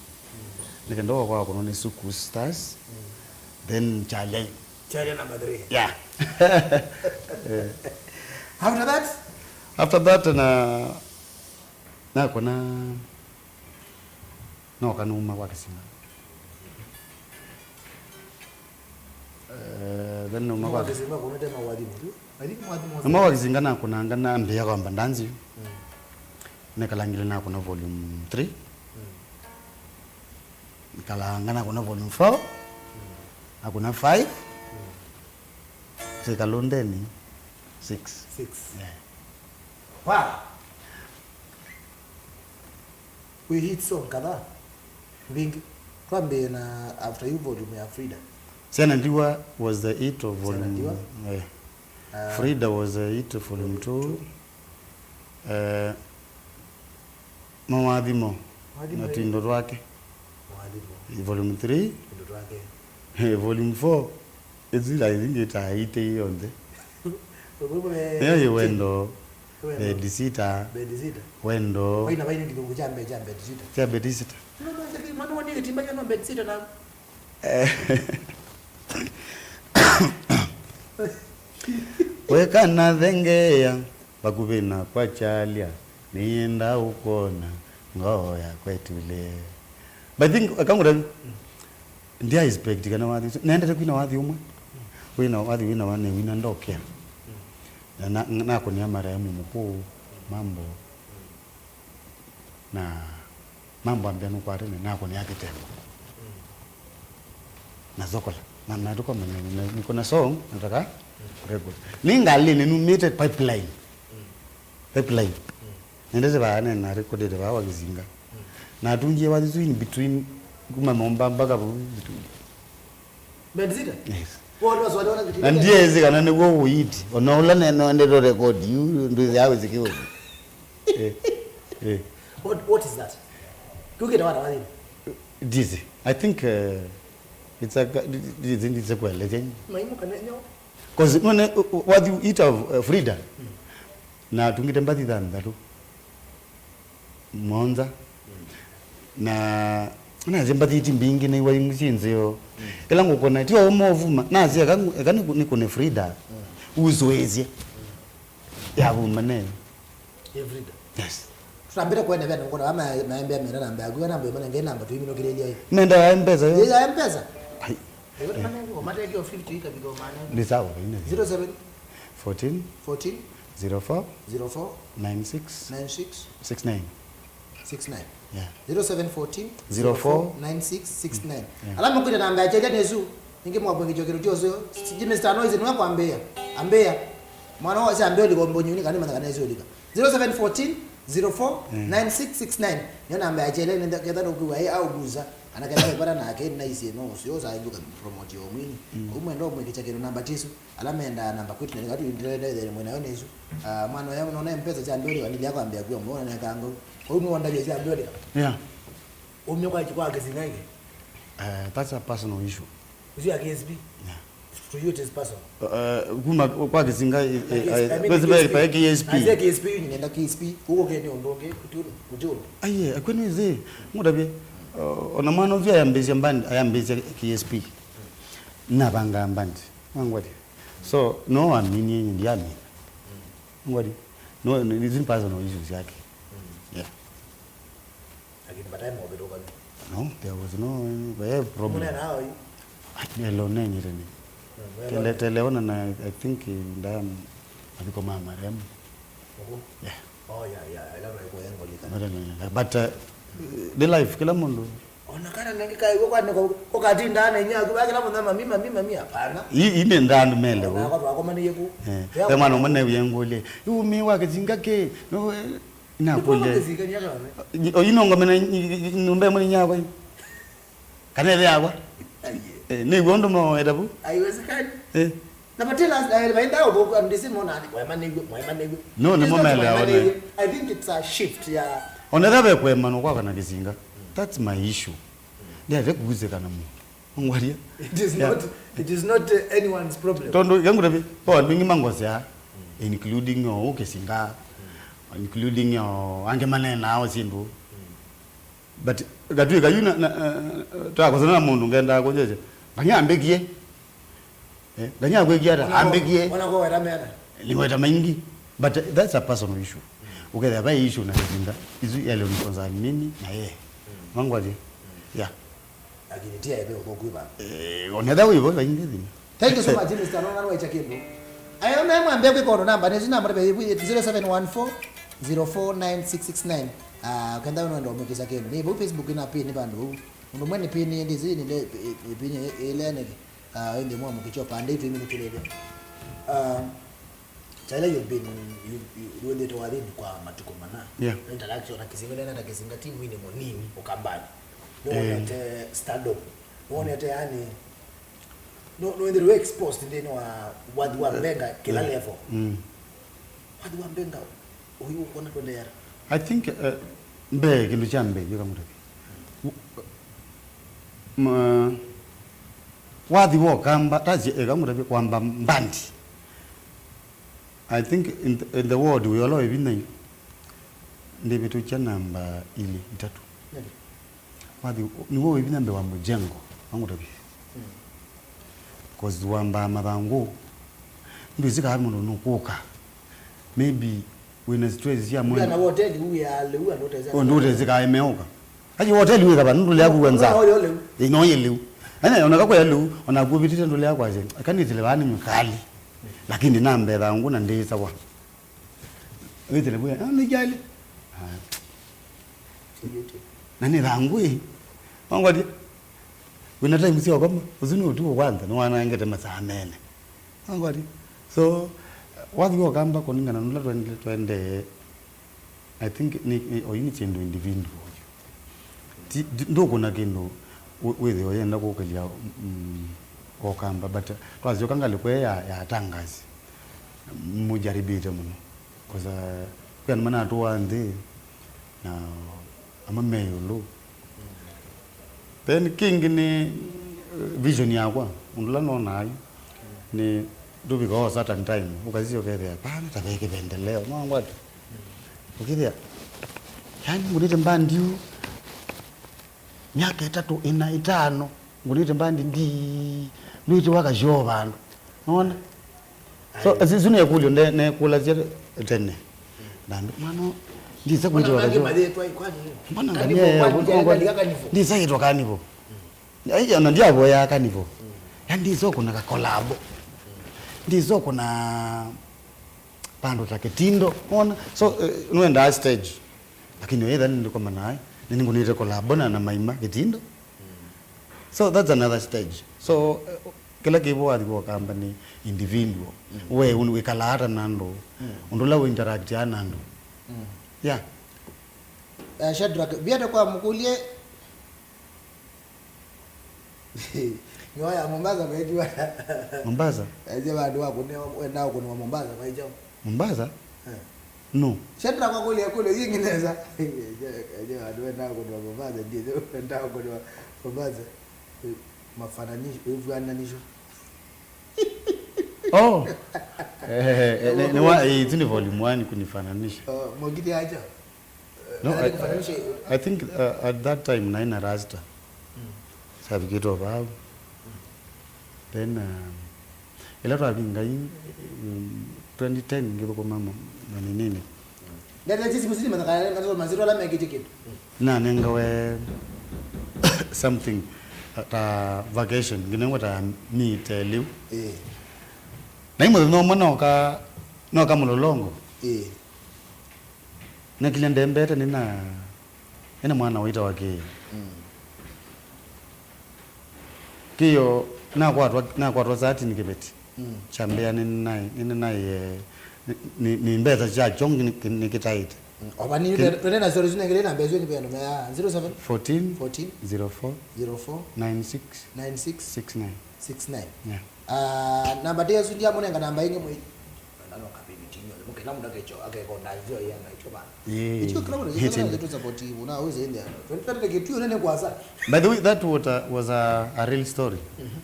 Nĩkenda wakwa akono nĩ Suku Stars. Mm. Then Chale. Chale number three. Yeah. Eh. After that? After that, na, nakona Nooka nũma kwa kĩsima. Eh, then nũma kwa kĩsima kũnete mawathimo tu. I think mawathimo. Nũma kwa kĩsinga nakũnanga nambĩĩa kwamba ndanzi. Mm. Nekalangile nakũna volume three. Mm. Nikalanga nakũna volume four. Mm. Nakũna five. Mm. Sika Londeni six. Six. Yeah. Wow. Kwĩ hit song kadhaa mbingĩ. Twambĩe na After You volume ya Frida. Siana Ndiwa was the hit of volume. Siana Ndiwa. Eh. Ah. Frida was the hit of volume two. Eh, Mawathimo. Mawathimo, na eh. Twindo Twake. Mawathimo. Volume three. Twindo Twake. Eh, volume four. Ĩsu ila ĩngĩ ta ĩte yonthe. Wewe, wewe, nĩyo yĩ Wendo. Wendo. Bedsitter. Bedsitter. Wendo. Vaina, vaina kĩlungu kya mbee kya bedsitter. Kya bedsitter. No, no, sasa, mwana wa nini timba kya no bedsitter na? Eh. Weka na thengeea, vakuvĩ na kwa kyalya, nĩenda ũkwona, ngoo yakwa ĩtulĩe. But I think, akangũra, Ndia expect kana wathi ũsu. Nendete kwina wathi ũmwe. Wina wathi wina wane wina ndokea. Na, na, nakũnĩa marehemu mũkũũ, Mambo. Na Mambo ambĩa nũkwate na nakũnĩa kĩtembo. Na Zokola. Na, na tukomanya, na, niko na song nataka record. Ni ngalini numite pipeline. Pipeline. Nendete vaa nena recordete vaa wa Kisinga. Na atungie wathi tu in between kuma momba mpaka vau. Bedsitter? Yes. Kwa watu waswali wana Na ndiezi kana nĩguo ũiti. Ona ũla neno ndĩto record yu ndwĩthĩa wĩsikiwe. Eh. Eh. What, what is that? Kukita wana wathi. Dizzy. I think uh, it's a it's a kwelethya. Maimu kana nyo. Cause none wathi ita of uh, Frida. Na tungite mbathi thanthatũ. Mũonza. Na nasye mbathi iti mbingĩ nĩiwa imwe syĩ nzeo. Ĩla ngũkona ti o ũmwe ũvuma nasye eka eka nĩkũne Frida. Usũĩsye. Yavuma neyo. Everything. Yes. Tutambire kwene vena ngona ama maembe mena namba yaku na namba mena nge namba tuiminukirilia hii. Nenda ya mpesa yo. Ya mpesa. Ai. Ewe manengo mateke o fifty ika bigo manengo. Ni sawa ine. Zero seven fourteen fourteen zero four zero four nine six nine six six nine. Six nine. Yeah. Zero seven fourteen zero four nine six six nine. Yeah. Ala mukwita namba ya cheja nesu. Ningi mwabwenge jokero jozo. Siji Mister Noise niwe kwambia. Ambia. Mwana wa si ambia liko mbonyi ni kanima kana isi ulika. Zero seven fourteen zero four nine six six nine. Nyo namba ya chele nenda ketha no kuwa au guza. Ana ketha bara na ke na isi no sio za nduka promote yo mwini. Umwe ndo mwe kichakero namba tisu. Ala menda namba kwitu na katu ndire ndire mwena yo nesu. Ah, mwana ya unaona mpesa cha mbele kanili yako ambia kwa mwana na kango. Kwa hiyo wanda ya mbele. Yeah. Umyo kwa kwa Kisinga ike. Uh, that's a personal issue. Ucio ya K S P. Yeah. To you it is personal. Uh, kuma kwa Kisinga. Na K S P, I mean, kwezi K S P. By K S P. Na K S P ni nenda K S P. Huko kene ondoke kuturu kuturu. Aye, akwene ze. Ngudabie. Uh, ona mwana ucio ayambisia mbandi, ayambisia K S P. Na banga mbandi. Wangwati. So no amini ndiamini. Ngwati. No, ni personal issues yake. Yeah. Lakini baadaye mwavitukana. No, there was no eh, problem. Muna nao hii. Nelo nenyire ni. Kele teleona na I think ndam abiko mama rem. Yeah. Oh yeah, yeah, I love it kwa yangu lika. But uh, the life kila mundu. Ona kana nangi kai kwa ni kwa katinda na inya kwa kila mundu mami mami mami hapana. Hii ine ndandu mele. Na kwa kwa mani yeku. Eh. Mwana mwana uyengulie. Yu mi wa Kisinga ke. No. Nakulia. Oyu nongomena nyumba ĩmwe nĩ nyakwa yu. Kana ĩthe yakwa. Eh, nĩw'o ũndũ maweta vu. Haiwezekani. Eh. Na matila eh, maenda ũthũku andisi mona ni mwema nĩw'o, mwema nĩw'o. No, nĩ momele aone. I think it's a shift ya. Ona ĩthe vekwema no kwaka na Kisinga. That's my issue. Ndiate kuuzika na mũndũ. Ngwaria. It is not, it is not uh, anyone's problem. Tondu yangu tabi, po mingi mangosea, including o Kisinga, including o ange manena o sindu. But gatwika yu na, na uh, twakosana na mundu ngenda kunjeje. Nganya ambikie. Eh, nganya kwikia ta ambikie. Ona ko wera mena. Ni weta maingi. But uh, that's a personal issue. Ukethia ba issue na Kisinga. Isu yale ni concern mimi na yeye. Mangwaje? Yeah. Lakini ti aĩve ũthũku ĩva. Eh, onetha wĩvo vaingĩ thĩna. Thank you so much, Mister Nonga, nĩwaĩkya kĩndũ. Ayo naye mwambie kwĩka ũndũ namba nĩsu namba nĩve zero seven one four zero four nine six six nine. Ah, kenda ũnenda ũmũkĩsya kĩndũ. Nĩ vau Facebook na pin nĩ vandũ vau. Ũndũ mwe nĩ pin ndĩsĩ nĩ pin ĩleneke. Ah, ĩndĩ mwa mũkĩcho pande itu iminukĩlĩlya. Ah, Kyaila you've been, you, you, wendete wathini kwa matukũ mana. Yeah. Interaction na Kisinga, nena na Kisinga ti mwini mũnini Ukambani. Nĩwonete stardom. Nĩwonete yani, no, no, nĩwendete exposed nthĩnĩ wa wathi wa Mbenga kila level. Mm. Wathi wa Mbenga, uyu ukona kwendeea. I think uh, mbee, kĩndũ kya mbee, yu kamũtavya. Ma, wathi wa Ukamba, tasie eka mũtavya kwamba mbandi. I think in the, in the world wĩ ola wĩ vinya yu, ndĩvĩtũkya namba ilĩ, itatũ. Wathi nĩw'o wĩ vinya mbee wa mũjengo, wangũtavya. Cause wambaa mathangũ, ndwĩsĩ kana mũndũ nũkũka. Maybe wĩna stress sya mwĩĩ. Wĩana wa hoteli, ũũ ya lĩu, andũ ũtesĩ. Ũndũ ũtesĩ kana meũka. Aje hoteli wĩka vandũ ndũlea kuwa nza. Ũna oyo lĩu. Ĩno yĩ lĩu. Ene, ona kakwĩa lĩu, ona kuovitĩte ndũlea kwasya. Akanĩtĩle vaa nĩ nyũkali. Lakini nambetha ngũ na ndĩĩsawa. Wĩtĩle vwe, ah, nĩ jali. Ah. Na nĩ thangũ ĩ. Wangwatie. Wĩna time sya ũkoma, ũsu nĩ ũtukũ kwanza, nĩwanangĩte masaa mene. Nangwati. So, wathi wa ũkamba kũningana nũla twendee, twendee, I think nĩ, nĩ, oyu nĩ kĩndũ individual. Ti, ti, ndũkũna kĩndũ wĩ-, wĩthĩe ũyenda kũkĩlya, mm, ũkamba, but, uh, twasyoka ngalĩko ĩĩ ya, ya Tangasi, mũjaribĩte mũno. 'Cause, uh, kwĩ andũ manatũaa nthĩ, na amwe me ĩũlũ. Then kĩngĩ nĩ, uh, vision yakwa, ũndũ ũla nonaa yu, nĩ ndũvika o certain time, ũkasisya ũkethĩa, pana ta ve kĩvendeleo, no ngwati. Ũkĩthĩa, yani, ngũnĩte mbandi yu, myaka ĩtatũ, ĩna, ĩtano, ngũnĩte mbandi ndii, ndwĩtĩwa kasyoo vandũ. Nona? So, isu nĩ ĩkũlyo nde-, nekũlasya tene. Nambĩa, mwana, ndisa kwĩtwa kasyoo. Mbona ngamia ya, ndisa ĩtwa kanivo. Ai, ona ndiavoya kanivo. Ya ndisa kũna kakolabo. Ndisa kũna vandũ ta kĩtindo. Wona? So, eh, nwendaa stage. Lakini oetha nĩndĩkoma naĩ, nĩnĩngũnĩte kolabo na, na maima kĩtindo. So that's another stage. So, eh, kĩla kĩvo wathi wa ũkamba nĩ individual. We, un-, wĩkalaa ata na andũ. Ũndũ ũla ũinteractaa na andũ. Yeah. Eh, Shadrack, viata kwa mũkũlye. Nyoya Mombasa metiwa. Mombasa? Aje vandu wa kune, wenda kune wa Mombasa maicho. Mombasa? Eh. No. Shadrack kwa kule kule yingi neza. Aje vandu wenda kune wa Mombasa, ndiye wenda kune wa Mombasa. Eh, mafananisho, mafananisho. Oh. Eh, eh, eh, ni, ni wa, eh, it's in volume one kunifananisha. Oh, mogiti aja. No, I, I think, uh, at that time naĩ na rasta. Savikĩtwe vau. Then, um, ĩla twavinga yu, um, twenty ten ngĩthũkũma ma-, maninini. Ndete sisi musini mathakana mazito mazito ala mekĩte kĩndũ. Nanengawe something, uh, ta vacation, nginengwa ta mite liu. Eh. Na imũthenya ũmwe noka, noka Mũlolongo. Eh. Nakilya ndembete nĩna, nĩna mwana waitawa Kĩĩ. Mm. Kĩyo nakwatwa, nakwatwa saa tini kĩveti. Mm. Kyambĩa nĩnaĩ, nĩnaĩ, eh, nĩ, nĩ, nĩ mbesa sya kyongo nĩ, nĩkĩtaĩte. Mm. Ova nĩ, twende na stories nengele na mbesa nĩ beno mea zero seven fourteen, fourteen, zero four, zero four, nine six, nine six, six nine. Six nine. Yeah. Ah, namba tĩ ĩsu ndiamũnenga namba ĩngĩ mwei. Na no kabibi tinyo, mukena mundu akecho, akekonda nzio ya na choba. Yeah. Icho kila mundu kila mundu tu support na uze ndia. Twenty thirty kitu nene kwanza. By the way, that was a, was a, a real story. Mhm.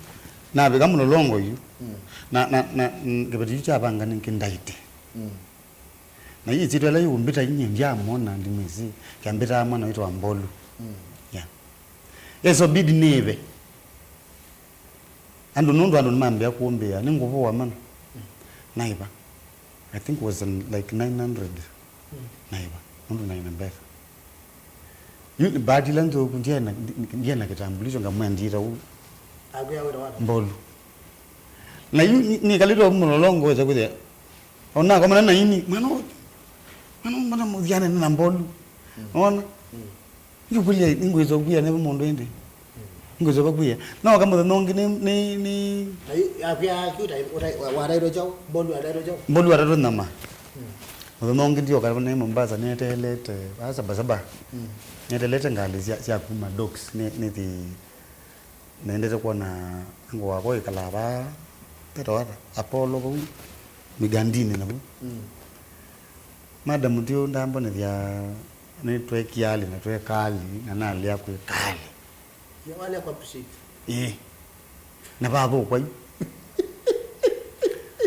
Na vika Mũlolongo yu. Mm. Na, na, na, mm, kĩveti yu kyavanga nĩ kĩndaĩte. Mm. Na yu ĩsyĩtwa ĩla yũmbĩta inyie ndyamwona ndimwĩsĩ, kyambĩtaa mwana wĩtawa Mbolu. Mm. Yeah. Ĩsobidi nĩve. Andũ nũndũ andũ nĩmambĩa kũmbĩa, nĩngũvũa mana. Mm. Naiva. I think was in, like, nine hundred. Mm. Naiva. Nũndũ naĩ na mbesa. Yu nĩ bahati ĩla nthũku, ndiena, ndiena kitambulisho, ngamwendie ta u. Akwĩa wĩra wake. Mbolu. Na yu nĩ, nĩkalĩtwe Mũlolongo wĩsa kwĩthĩa. Ona komana na ini, mwana ũyũ. Mwana ũyũ, mwana mũthiane na Mbolu. Mm. Ona? Mm. Ngĩkũlya, nĩngwĩsa kwĩa nĩvo mũndũ ĩndĩ. Mm. Nĩngwĩsa kwĩa. No kamũthenya ũngĩ nĩ, nĩ, nĩ. Na yu, akwĩa, akwĩa, watairwe chao, Mbolu watairwe chao. Mbolu watairwe nyama. Mm. Mũthenya ũngĩ ndioka nĩ Mombasa, nĩeteelete, ah, Saba Saba. Mm. Nĩeteelete ngalĩ sya, sya kuma Docks, nĩ, nĩthi, nĩendete kwona ngũ wakwa ĩkalaa vaa, etawa ata? Apollo vau, Migandini navo. Mm. Madam Thiũ ndambonethya nĩtwekie ali na tweka ali, na nalea kwĩka ali. Ĩĩ. Na vathũkwa yu.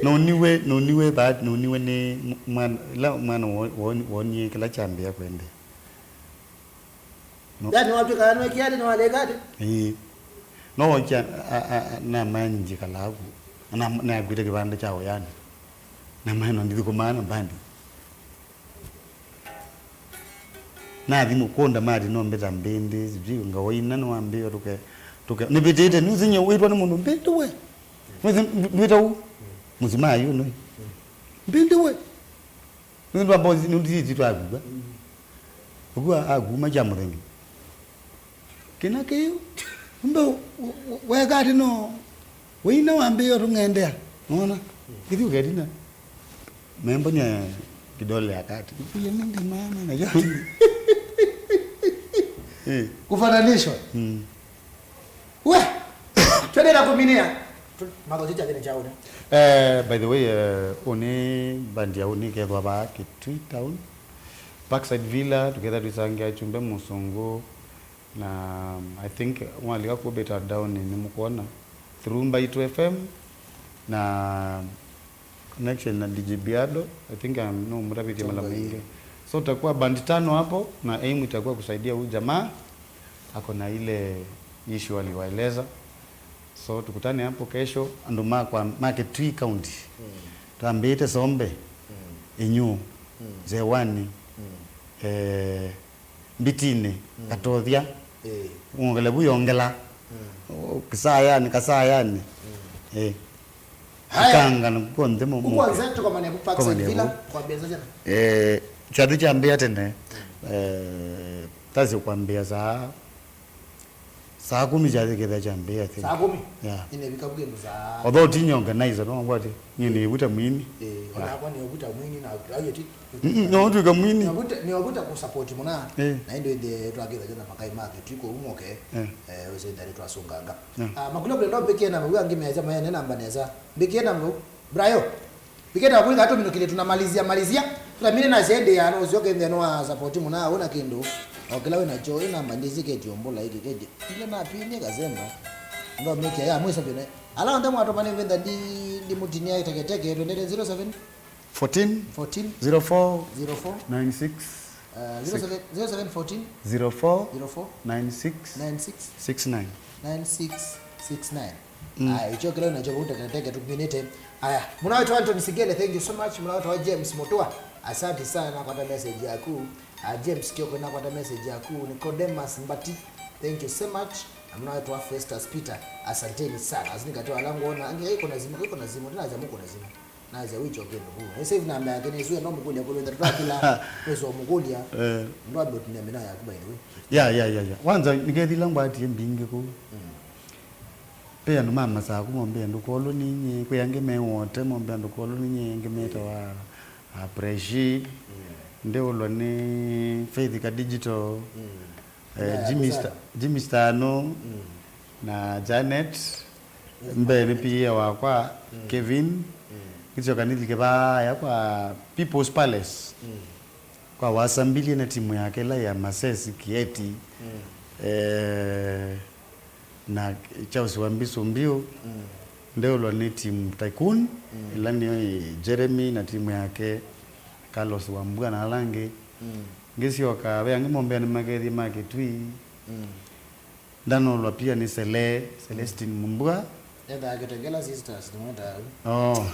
Nũniwe, nũniwe that, nũniwe nĩ mwana, ĩla mwana wo-, wo-, wonie kĩla kyambĩa kwendea. No. Yani watwĩka nwe kiali nĩ waleka ati? Ĩĩ. No okia, a, a, a, namanyinjikala aku. Na, nakwĩte kĩvandĩ kya ũyani. Na maeno ndithũkũmaa na mbandi. Nathi mũkũnda mati no mbĩta mbĩndĩ, sijui ngawa ina nĩwambĩĩo tũke, tũke. Nĩvĩtĩte, nĩũsinyie wĩtwa nĩ mũndũ mbĩndĩ we. Nĩwĩsĩ mbĩta ũ? Mũsimaa yu nĩ. Mbĩndĩ we. Nĩndwamba nĩũndisĩti twakua. Ũkua akuma kya mũthenya. Kĩna kĩu. Kumbe u-, u-, u-, weka ati no, wĩina wambĩĩe ũtũng'endea. Nona? Kĩthiu ketina. Membonya kidole ya kati. Kuya mingi mama na yo. Eh. Kufananishwa. Mm. We! Twende na kuminia. Tu-, mathoji cha thini cha una. Eh, by the way, eh, uni bandi ya uni kethwa ba Kitui Town. Parkside Villa, tuketha twisangia Chumbe Musungu. Na, um, I think mwalika kubita down ni mukuona through Mbaitu F M na connection na D J Biado. I think, um, no mutaviti mala maingi. So takuwa band tano hapo na aim itakuwa kusaidia huyu jamaa ako na ile issue aliwaeleza. So tukutane hapo kesho, andu makwa ma Kitui County. Mm. Twambite Sombe, mm, Inyu, mm, Zewani, mm, eh, Mbitini, mm, Katothia, eh, ng'ongele vu yongela, mm, o, Kisayani, Kasayani. Mm. Eh. Haya. Ikanga na kuko nthĩ mo. Kuko nze tukomane ku Parkside Villa, kwambia za jana. Eh, kyathi kyambia tene. Mm. Eh, tasi kwambia saa Saa kumi kyathi kĩthĩa kyambĩĩa, I think. Saa kumi? Yeah. Ĩnevika vu kĩndũ saa Although ti nyie organizer, no ngwati, nyie nĩ vuta mwini. Eh, yeah, onakwa nĩ vuta mwini na, ayo ti. Mm, mm, no tuika mwini. Nĩ vuta, nĩ vuta ku support muna. Eh. Na ĩndĩ ĩndĩ twakĩtha jana makai make, tuko umoke. Eh. Eh, wese ndari twasunganga. Yeah. Ah, makula kule ndo mbikie na, mwa ngimeja maene namba neza. Mbikie na, Brayo. Vikenda kuli katu minukile tunamalizia malizia. Tutamine na sende ya no sio kende no support muna una kindu. O kila wina cho ina mba ndizi keti ombola iki keti. Ile na pini kazemba. Ndo mike ya mwisa pene. Ala ndo mwatoma ni venda ndi, ndi mutinia teke teke twendele zero seven fourteen, fourteen, zero four, zero four, nine six, uh, zero seven, zero seven fourteen, zero four, zero four, nine six, nine six, six nine, nine six six nine. Mm. Aya, icho kila unacho vuta teke tuminite. Aya, muna wetu Anthony Sigele, thank you so much. Muna wetu wa James Mutua, asante sana nakwata message yaku. Ah, James Kioko nakwata message yaku. Nicodemus Mbati, thank you so much. Na muna wetu wa Festus Peter, asanteni sana. Azini kati wa langu ona, angi iko na zimu, iko na zimu, tena jamu kuna zimu. Na za wicho kendo huu. Ese hivi namba yake ni zuya no mukulia kwa wenda tutakila. Pesa mukulia. Eh. Ndo ambe tunia mina yaku, by the way. Yeah, yeah, yeah, yeah. Kwanza nikethila ngwatie mbingi ku. Mm. Ve andũ ma Masaku mombea ndũkolũ ninyie, kwĩ angĩ me Wote mombea ndũkolũ ninyie, angĩ metawa, ah, Preshi. Mm. Ndeũlwa nĩ Faith Ka Digital, mm, eh, yeah, Jimmy Sta-, Jimmy Stano, mm, na Janet. Yes, mbee nĩ P A wakwa, mm, Kevin. Mm. Ngĩsyoka nĩthike vaya kwa People's Palace. Mm. Kwa wasambilie na timu yake ĩla ya Masesi Kieti. Mm. Eh, na Charles Wambisu Mbiu, mm, ndeũlwa nĩ timu Tycoon, mm, ĩla nĩyo ĩ Jeremy na timu yake, Carlos Wambua na ala angĩ. Mm. Ngĩsyoka, ve angĩ mombea nĩ makethie ma Kĩtui. Mm. Ndanolwa pia nĩ Sele, Celestine Mumbua. Ethaa Kitengela Sisters, nĩmwetaa u. Oh.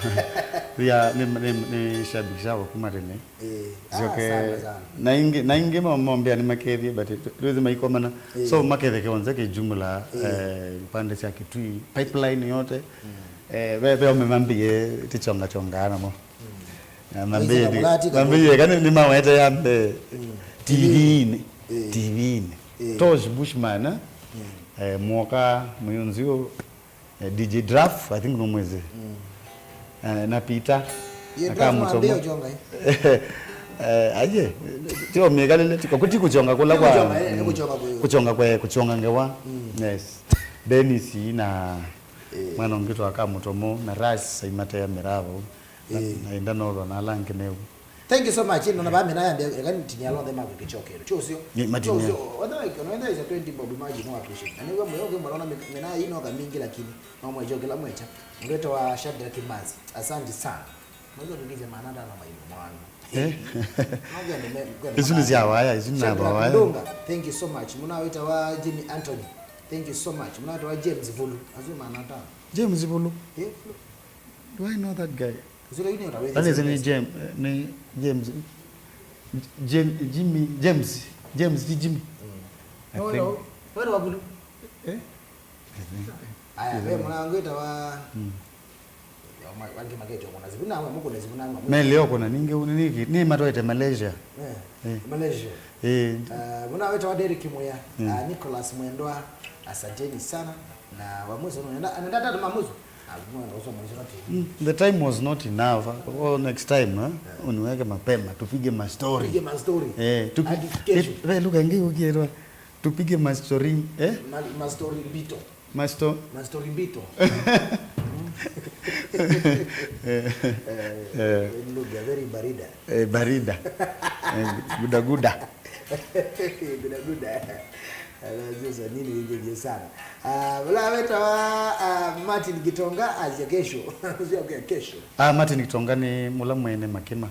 Yeah, nĩ, nĩ, nĩ shabiki syakwa kuma tene. Eh, ah, nzioke sana, sana. Na ingĩ, na ingĩ ma-, mombea nĩ makethie, but rĩu maikomana. Eh. So maketheke onse kĩ jumla, eh, eh, pande sya Kitui, pipeline yote. Mm. Eh, ve, ve ome mambie tichonga chonga namo. Mm. Na mambie, mambie kana nĩ mawete ya mbee. Mm. T V-inĩ. Eh. T V-inĩ. Eh. Tosh Bushman, eh? Mm. Eh, mwoka mũyũnzi ũũ, eh, D J Draft, I think no mwezi. Mm. Eh, na Peter. Ye Draft akamũtoma. Ndio jonga, eh? Eh, aye, tio mikalile, tiko kuti kuchonga kula kwa. Kuchonga, eh, mm, kuchonga kwa. Kuchonga kwa, kuchonga ngewa. Mm. Yes. Dennis na, eh, mwana ũngĩ twa Kamutomo na Ras aimatea miravo. Na, eh, na enda no na lange meu. Thank you so much. Ino na ba mina ya ndio, eka ntinya lo thema kichokero. Chosio. Ni matinya. Chosio. Whether like, no, whether is a twenty bob, imagine, no appreciate. Na niwe moyo ke mwana mina ino ka mingi lakini no mwejo kila mwecha. Mreto wa Shadrack Kimanzi. Asante sana. Mwezo kugize maana ndana maimu mwana. Eh? Isu ni sya waya, isu ni namba waya. Ndunga, thank you so much. Muna wita wa Jimmy Anthony. Thank you so much. Muna wita wa James Vulu. Azu maana ndana. James Vulu? Eh, Vulu. Do I know that guy? Zero ine utaweza. That is ni James, eh, ni James. Jim-, Jimmy, James. James, ti Jimmy. Mm. I think. No, no. Wewe wa Vulu. Eh? Aya, we mwanangu ita wa. Mm. Ya, ma-, wangi maketi kuna zibuna, wa muko na zibuna, wa muko. Me leo kuna ningi, ningi, ni matwaite Malaysia. Eh, eh. Malaysia. Eh. Uh, muna wetawa Derek Muya, mm, uh, Nicholas Mwendwa, asanteni sana. Na wamuzi no nenda nenda tatu mamuzi. Ah, mwana usoma hizo na T V. Mm, the time was not enough. Oh, next time, eh? Yeah. Uniweke mapema, tupige ma story. Tupige ma story. Eh, tupi- Hadi kesho. Eh, ve lugha ingĩ ũkĩerwa. Tupige ma story, eh? Ma, ma story mbito. Masto. Mastori mbito. Eh, eh, lugha very barida. Eh, barida. Eh, gudaguda. Gudaguda. Ala, sasa nini ndio sana. Ah, wala weta wa, ah, Martin Gitonga azia kesho. Azia kesho. Ah, Martin Gitonga nĩ mũla mwene Makima.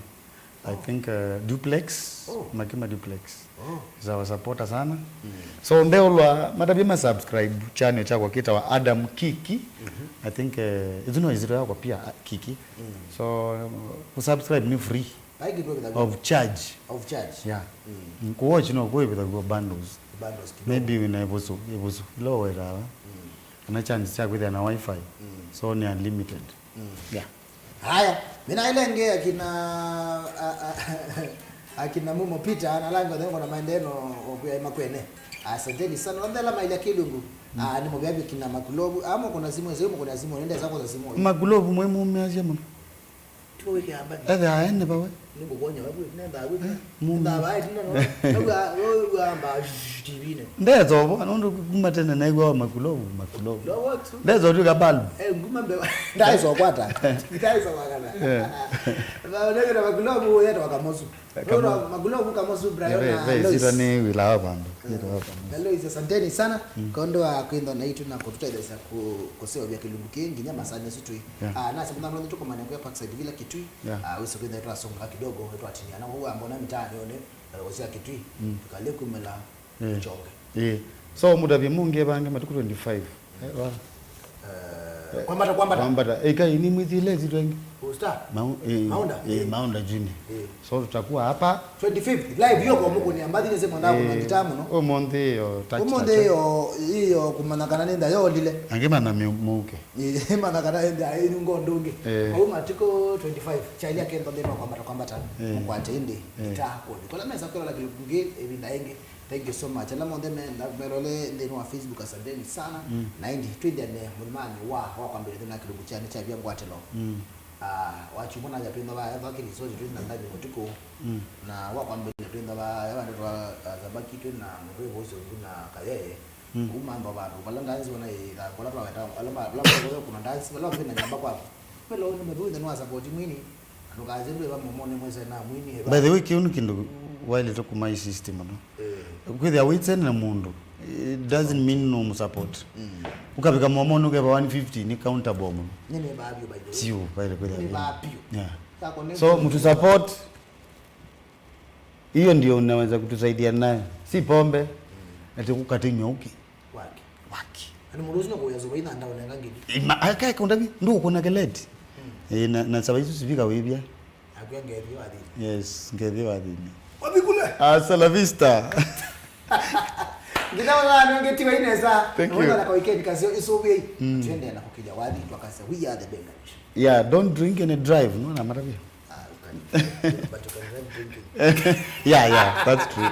I think, uh, Duplex, oh. Makima Duplex. Oh. Is our supporter sana. Mm. So, ndeũlwa, matavye ma subscribe channel chakwa kĩtawa Adam Kiki. Mm-hmm. I think, uh, ĩsu no ĩsyĩtwa yakwa pia, uh, Kiki. Mm. So, um, ku subscribe ni free. Vai kĩndũ kĩthagwo. Of charge. Of charge. Yeah. Mm. Mm, ku watch no kwĩvĩthagwo bundles. Bundles kidogo. Maybe wĩna ĩvusu, ĩvusu. Ĩla ũwetawa. Mm. Kana chance sya kwĩthĩa na wifi. Mm. So, ni unlimited. Mm. Yeah. Haya, mina ilenge akina, a, a, akina Mumo Peter, na lango thengo na maendeeno okuya makwene. Asanteni sana. Wandela maili ya Kilungu. Mm. Ah, ni mubiabi kina Makulobu. Amo kuna simu, ese muko na simu, nende zako za simu. Makulobu mwe mumeasya muno. Tuko wiki hapa. Ethe aene bawe. Nikukuonya wewe, nenda wewe. Eh, mume. Nenda bae tena no. Wewe, wewe amba T V ne. Ndezo bo, nundu kuma tene naigua Makulobu, Makulobu. Ndezo tu kabalu. Eh, nguma mbe. Ndaiso kwata. Ndaiso wakana. Eh. Ba ndio na Makulobu yetu wakamosu. Ndio Makulobu kamosu Brian. Ve, ve, Lois. Sita ni wila wa bandu. Wila wa bandu. Na Lois, asanteni sana. Mm. Kondo wa kwenda na itu na kututeleza ku, kuseo vya Kilungu kingi, nyama sana situi. Yeah. Ah, nasi kuna mwanzo tuko mane kwa Parkside Villa Kitui. Yeah. Ah, wisi kwenda twasonga kidogo, twatinia. Na huwa mbona mtaani one, eh, usia Kitui. Mm. Tukale kumela, eh, chonge. Eh. So, mutavye mungi bange matuku twenty-five. Eh, wa. Eh, kwambata, kwambata. Kwambata. Eh, kai ni mwithile zitwengi. Usta. Mau-, eh, Maunda. Eh, eh. Maunda Junior. Eh. So, tutakuwa hapa. Twenty-fifth, live yo kwa muku ni ambathi ni sema ndako na ngita muno. Ũmũnthĩ yo, touch, ũmũnthĩ touch. Yo, iyo kumanya kana nĩ nda yolile. Angĩ mana mĩ-, mũke. Ĩ, mana kana enda ĩnu ngo ndungi. Eh. Kwa hiyo matiko twenty-five, chali akenda ndio kwambata kwambata. Eh. Mukwate indi. Eh. Ngita kuni. Kwa mesa kwa la Kilungu, evinda ingi. Thank you so much. Ala monthe me, na, melole nthĩnĩ wa Facebook, asanteni sana. Mm. Na indi, twĩthĩane mũlimani wa, wa kwambĩrĩria na kĩlungu kya nĩ kya vya ngwatĩlo. Mm. Ah, wa kyumwa naja twĩnthava, ethwa kĩliso twĩ na ndavi ũtukũ. Mm. Na wa kwambĩrĩria twĩnthava, ya vandũ twa, ah, Zabaki twĩ na mũtwe ũsu ũngĩ na Kayeye. Mm. Kuma ndo vandũ, vala ndanzi wana ĩ, vala twaweta, vala ma-, vala ma-, kuna ndanzi, vala kwĩ na nyamba kwa. Melo nĩ methũ nthĩnĩ wa support mwini. Ndũkasye ndwĩ va momone mwĩsĩ na mwini eva. By the way, kĩu nĩ kĩndũ waĩlĩte kuma ĩ system mũno. Eh. Kwĩthĩa wĩtene na mũndũ, it doesn't mean no mũsupport. Mm. Ũkavika momone ũkeva one fifty nĩ countable mũno. Nĩ nĩ vaa vyũ, by the way. Sio, by the way. Nĩ vaa vyũ. Yeah. Kako nĩ. So, mtu support, hiyo ndio unaweza kutusaidia nayo. Si pombe, mm, ati kukatinywa uki. Waki. Waki. Ani mũndũ ũcio no kũya zuba ina ndawa nenga ngili. Ima, aka kaunda bi, ndo kuna keleti. Mm. Eh, na, na saba isu sivika wibia. Akwe ngethi wathini. Yes, ngethi wathini. Wapi kule? Hasta la vista. Ngina wala nongetiwa inesa. Thank you. Wala kwa weekend kazi isu bi. Mm. Twende na kukija wathi twakasa. We are the Bengali. Yeah, don't drink and drive. No, na mara pia. Ah, you can, but you can drive drinking. Yeah, yeah, that's true.